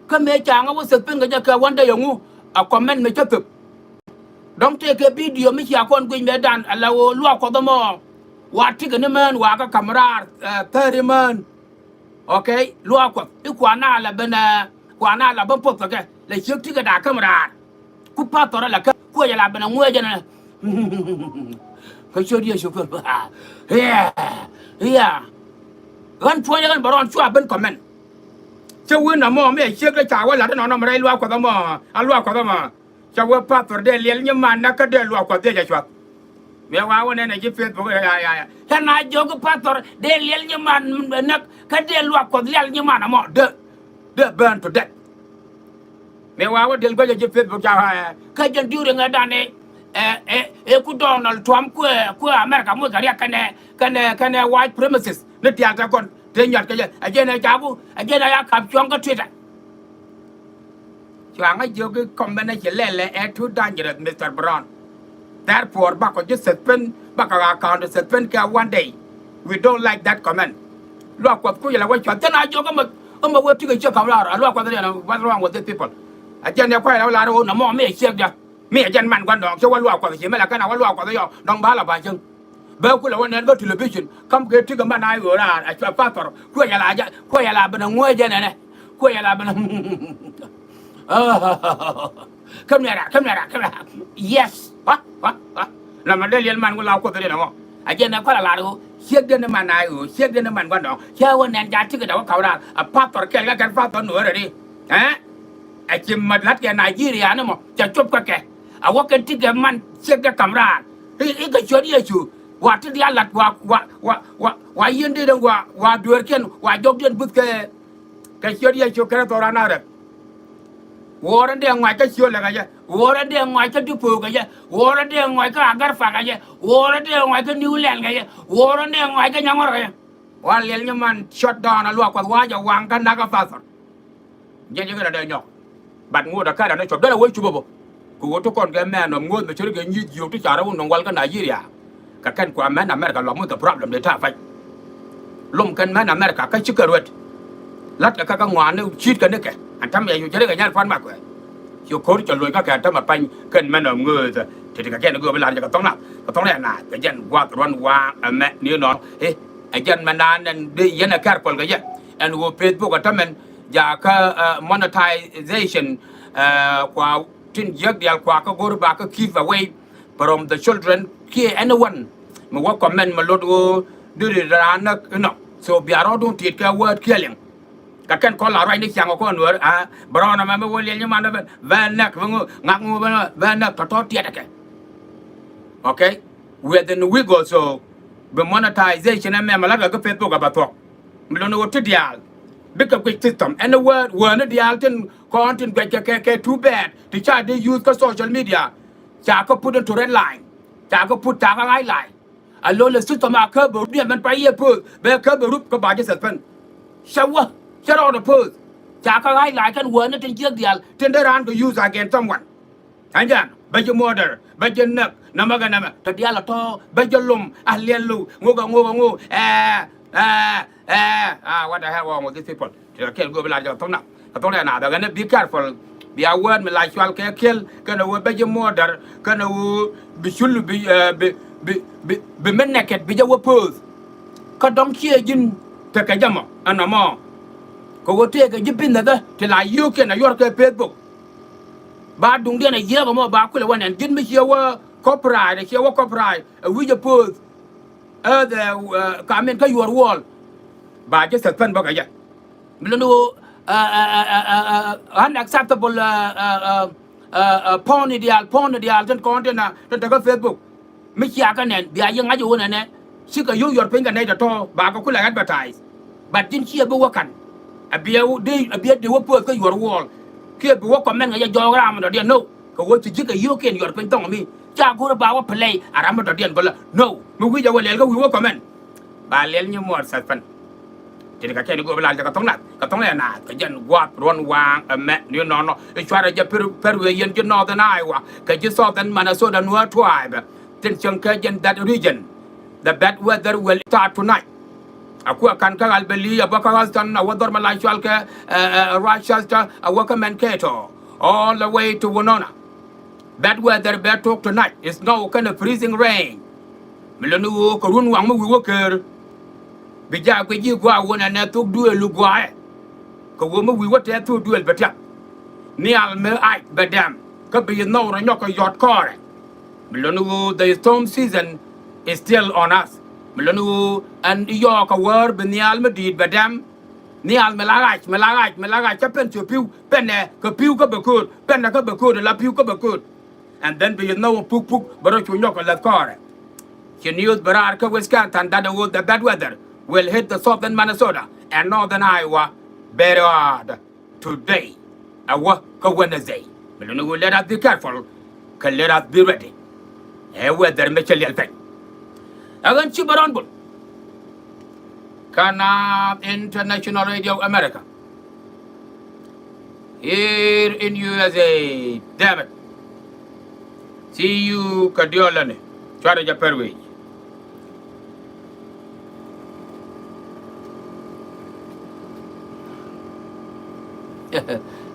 Kä mëë ca ŋä wä suspend kɛ jɛ kɛ one day ɛŋu a comment mi cä thöp. Dɔ̱ŋ tëëkɛ video mi cia kɔn guic mëëdan ala ɣöö luaak Kuɔth ɛmɔ wa tikɛ ni mään wa kä ka̱m raar, ɛ, thäri mään. Okay, luaak Kuɔth i̱ kuan a la ben, ɛ, kuan a la ben poth kɛ kɛ la ciek tikɛ da̱a̱ käm raar. Ku pastor ala kä kuɛ jɛ la ben a ŋuɛ jɛ nɛ. Kä ciöt Yecu kɛ. Yeah, yeah. Ɣän puɔ̱nyɛ ɣän bɛ rɔɔn cua ben comment. Cä wee nɔmɔ mi a ciek dee ca wä la̱t inɔnɔ mi rɛy luaak Kuɔth ɛmɔ, a luaak Kuɔth ɛmɔ. Cä wee pastor dee liɛl nyiman näk kä dee luaak Kuɔth dee jɛ cuath. Mëë wa wä nɛn ɛ ji̱ Facebook, ya, ya, ya. Cä na jiök pastor dee liɛl nyiman näk kä dee luaak Kuɔth liɛl nyiman ɛmɔ. Dee, dee burn to death. Mëë wa wä diɛl guäc ɛ ji̱ Facebook ca, ɛ, kä jɛn during ɛ dan ɛ, ɛ, ɛ, ɛ ku Donald Trump kuɛ, kuɛ America muc kɛ riɛk kɛnɛ, kɛnɛ, kɛnɛ white supremacist ni diaal te kɔn te nyuat kɛ jɛ. Ɛ jɛn ɛ ca ku, ɛ jɛn ɛ ya kap cuɔ̱ŋ kä Twitter. Cua ŋä jiök i̱ comment ɛ ci lɛl ɛ too dangerous, Mister Brown. Therefore bakɔ ji̱ suspend, bakɔ account suspend kɛ one day. We don't like that comment. Luaak Kuɔth kuc ala wä cuath. Thin a jiök ɛmɛ, ɛmɛ wee tikɛ ciek ka̱m raar. A luaak Kuɔth riɛn, what's wrong with these people? A jɛn yɛ kuay la wä lar wä nɔmɔ mi ɛ ciek diɛ. Mi ɛ jɛn man gua̱n dɔ̱ŋ cä wä luaak Kuɔth ci mi la kɛn a wä luaak Kuɔth yɔ dɔ̱ŋ ba la ba cäŋ. Bɛ kulɛ wä nɛn bä television kam kɛ tikɛ man a ɣöö raar a cua pastor. Kuɛ yɛ la jɛ, kuɛ yɛ la ben a ŋuɛ jɛ nɛnɛ. Kuɛ yɛ la ben a Kä miara, kä miara, kä miara. Yes. Wa, wa, wa. Nɔmɔ dee liɛl man ku la Kuoth riɛn ɛmɔ. A jɛn ɛ kɔl a lar ɣöö ciek den man a ɣöö ciek den man gua̱n dɔ̱ŋ. Cä wä nɛn ca tikɛ dɛ wä kaw raar. A pastor kɛl kä kɛn pastor nuɔɔrɛ ri. Ɛɛ? A ci mat la̱t kɛ Nigeria ni mɔ. Cɛ cop kä kɛ. A wä kɛn tikɛ man ciek dɛ ka̱m raar. I̱, i̱ kɛ ciöt Yecu. Wa ti diaal la̱t wa, wa, wa, wa, wa yien dee den wa, wa dueerkiɛn wa jɔkdiɛn buth kɛ Kɛ ciöt Yecu Kritho raan a rɛp. Wuɔ̱ɔ̱r in dee ŋɔac kä Ciöl kɛ jɛ. Wuɔ̱ɔ̱r in dee ŋɔac kä Dupö kɛ jɛ. Wuɔ̱ɔ̱r in dee ŋɔac kä Agarfa kɛ jɛ. Wuɔ̱ɔ̱r in dee ŋɔac kä New Land kɛ jɛ. Wuɔ̱ɔ̱r in dee ŋɔac kä Nyaŋɔr kɛ jɛ. Wa liɛl nyi man shut down a luaak Kuɔth wa jɛ waŋ kä nak a pastor. Jɛn jɛ kɛ rɛ dee nyɔk. But ŋot a kärɛ ni cop dee la wee cup a bä. Kɛ ɣöö ti kɔn kɛ mɛn ɔ ŋo̱o̱th bɛ cär kɛ nyieth jiök ti ca rɛw nɔŋ wal kä Nigeria. Kɛ kɛn kua mɛn America lɔm with the problem de ta̱a̱ pa̱c. Lom kɛn mɛn America kä cikɛ ruet. La̱t kɛ kä kä ŋɔaani ci̱i̱t kɛ nikɛ. Ɛn ta̱mɛ yɛ cu cär kɛ nyal puan mak kuɛ. Ci ko̱r cɛ loc kä kɛ ta̱mɛ pa̱ny kɛn mɛn ɔ ŋo̱o̱th. Ti ti kɛ kɛn go̱o̱p i̱ la̱r jɛ kɛ thɔŋ nath kɛ thɔŋ rɛɛ naath kɛ jɛn gua̱a̱th ruɔ̱n waaŋ ɛmɛ ni nɔn. I̱ ɛ jɛn mɛn naan ɛn dee yɛn ɛ careful kɛ jɛ. Ɛn ɣöö Facebook ɛ ta̱mɛn jakä, ɛ, monetization, ɛ, kua tin jiäk diaal kua kä go̱r ba kä keep away from the children kiɛ anyone. Mi wä comment mi lot ɣöö diri raan näk inɔ. So bia rɔɔdun ti̱i̱t kɛ word killing. Kɛ kɛn kɔn la ruacni ciaŋ kɔn wär, a, bɛ rɔɔn ɛmɛ mi wä liɛl nyi man bɛ, bɛ näk, bɛ ŋu, ŋak ŋu bɛ, bɛ näk tɔ̱tɔ̱ tiɛt kɛ. Okay? Within a week or so, bi monetization ɛmɛ mi la̱t kɛ kä Facebook ɛ bɛ thuɔ̱k. Mi lon ɣöö ti diaal bikɛ guic system. Ɛn ɣöö wäni diaal tin kɔn tin guic kɛ kɛ kɛ too bad ti ca di use kä social media. Ca kä put into red line. Ca kä put ca kä highlight. A lo̱l ɛ system a kä bɛ rup diɛn mɛn pa yɛ post bɛ kä bɛ rup kä ba jɛ suspend. Cɛ wä cɛ rɔɔdɛ post. Ca kä highlight kɛn wäni tin jiäk diaal tin dee raan kɛ use against someone. Ɛn jɛn bɛ ji̱ murder, bɛ ji̱ näk, nɛmɛ kɛ nɛmɛ, te diaal a tɔ̱, bɛ ji̱ lom, a liɛl lo̱w, ŋok a ŋok a ŋok, ɛɛ, ɛɛ, ɛɛ, ah, what the hell wrong with these people? Ti kɛ kɛl go̱o̱p i̱ lar jɛ kɛ thok nath, kɛ thok rɛɛ nath, bɛ kɛn ɛ be careful, bia word mi la cual kɛ kɛl, kɛn ɛ wee bɛ ji̱ murder, kɛn ɛ wee bi cul, bi, ɛɛ, bi, bi, bi, bi mi nɛkɛt, bi jɛ wee post. Kä dɔ̱ŋ ciɛ ji̱n tekɛ jɛ mɔ, ɛn nɔmɔ. Kɛ ɣöö tëëkɛ ji̱ business ɛ ti la yio̱o̱kiɛn ɛ yuɔr kɛ Facebook. Ba duŋdiɛn a yiëëk ɛmɔ ba kulɛ wä nɛn ji̱n mi ciɛ wä copyright, ciɛ wä copyright ɛ wi̱c ɛ post. Ɛ dhɛ, ɛ, kamin kä yuɔr wall. Ba jɛ suspend bä kɛ jɛ. Mi luni ɣöö, ɛ, ɛ, unacceptable, ɛ, ɛ, ɛ, ɛ, ɛ, phone diaal, phone diaal tin kɔn tin a tin te kä Facebook. Mi cia kä nɛn bia yi ŋa̱c i̱ wä nɛnɛ. Cikɛ yio̱w yuɔr piny kɛ nɛy tɔ̱tɔ̱ ba kɛ kulɛ advertise. But ji̱n ciɛ bi wä ka̱n. A biɛ dee, a biɛ dee wä post kä yuɔr wall. Kiɛ bi wä comment ŋäcɛ jɔɔk ram mi dɔ̱diɛn no. Kɛ wä ci ji̱ kɛ yio̱o̱kiɛn yuɔr piny thɔŋ mi. Ca go̱r ba wä play a ram mi dɔ̱diɛn bä la. No. Mi wi̱c a wä lɛl kä wi̱i̱ wä comment. Ba liɛl nyi muɔɔr sɛth pɛn. Tin kɛ kɛn i̱ go̱o̱p la̱l jɛ kɛ thok nath kɛ thok nɛ naath kɛ jɛn gua̱a̱th ruɔ̱n waaŋ ɛmɛ ni nɔnɔ i̱ cuarɛ jɛ pɛr, pɛr wee yɛn ji̱ Northern Iowa kɛ ji̱ Southern Minnesota Nuer tribe. Tin cieŋ kɛ jɛn that region. The bad weather will start tonight. A kuɛ ka̱n kä Albany a bä kä Houston a wä dhɔr mi la cual kɛ, eh, eh, Rochester a wä kä Mankato all the way to Winona. Bad weather bɛ tok tonight. Snow kɛnɛ freezing rain. Mi luni ɣöö kɛ run waŋ mi wi̱i̱ wä ker. Bi jaak guic ji̱ gua̱a̱ wun ɛnɛ thok duëël gua̱a̱ɛ. Kɛ ɣöö mi wi̱i̱ wä tɛth thok duëël bɛ tiak. Nhial mi ac bɛ dɛm kä bi yi nhɔw rɔ nyɔk kɛ yɔt kɔɔrɛ. Mi luni ɣöö the storm season is still on us. Mi luni ɣöö ɛn yɔɔk kɛ wäär bi nhial mi di̱i̱t bɛ dɛm. Nhial mi la ɣac, mi la ɣac, mi la ɣac kä pɛn cu pi̱w pɛnɛ kɛ pi̱w kä bɛ kööt pɛnɛ kä bɛ kööt ala pi̱w kä bɛ kööt. And then bi yi nhɔw puk puk bɛ rɔ cu nyɔk kɛ läth kɔɔrɛ. Ci news bɛ raar kä Wisconsin that the, the bad weather will hit the southern Minnesota and northern Iowa very hard today. A wä kä Wednesday. Mi luni ɣöö let us be careful kɛ let us be ready. Ɛ weather mi cɛ liɛl pɛny. Ɛ ɣän ci bɛ rɔn bul. Kä Naath International Radio America. Here in U S A, damn it. See you kɛ diɔlɛni. Cuarɛ jɛ pɛr wec.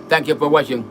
Thank you for watching.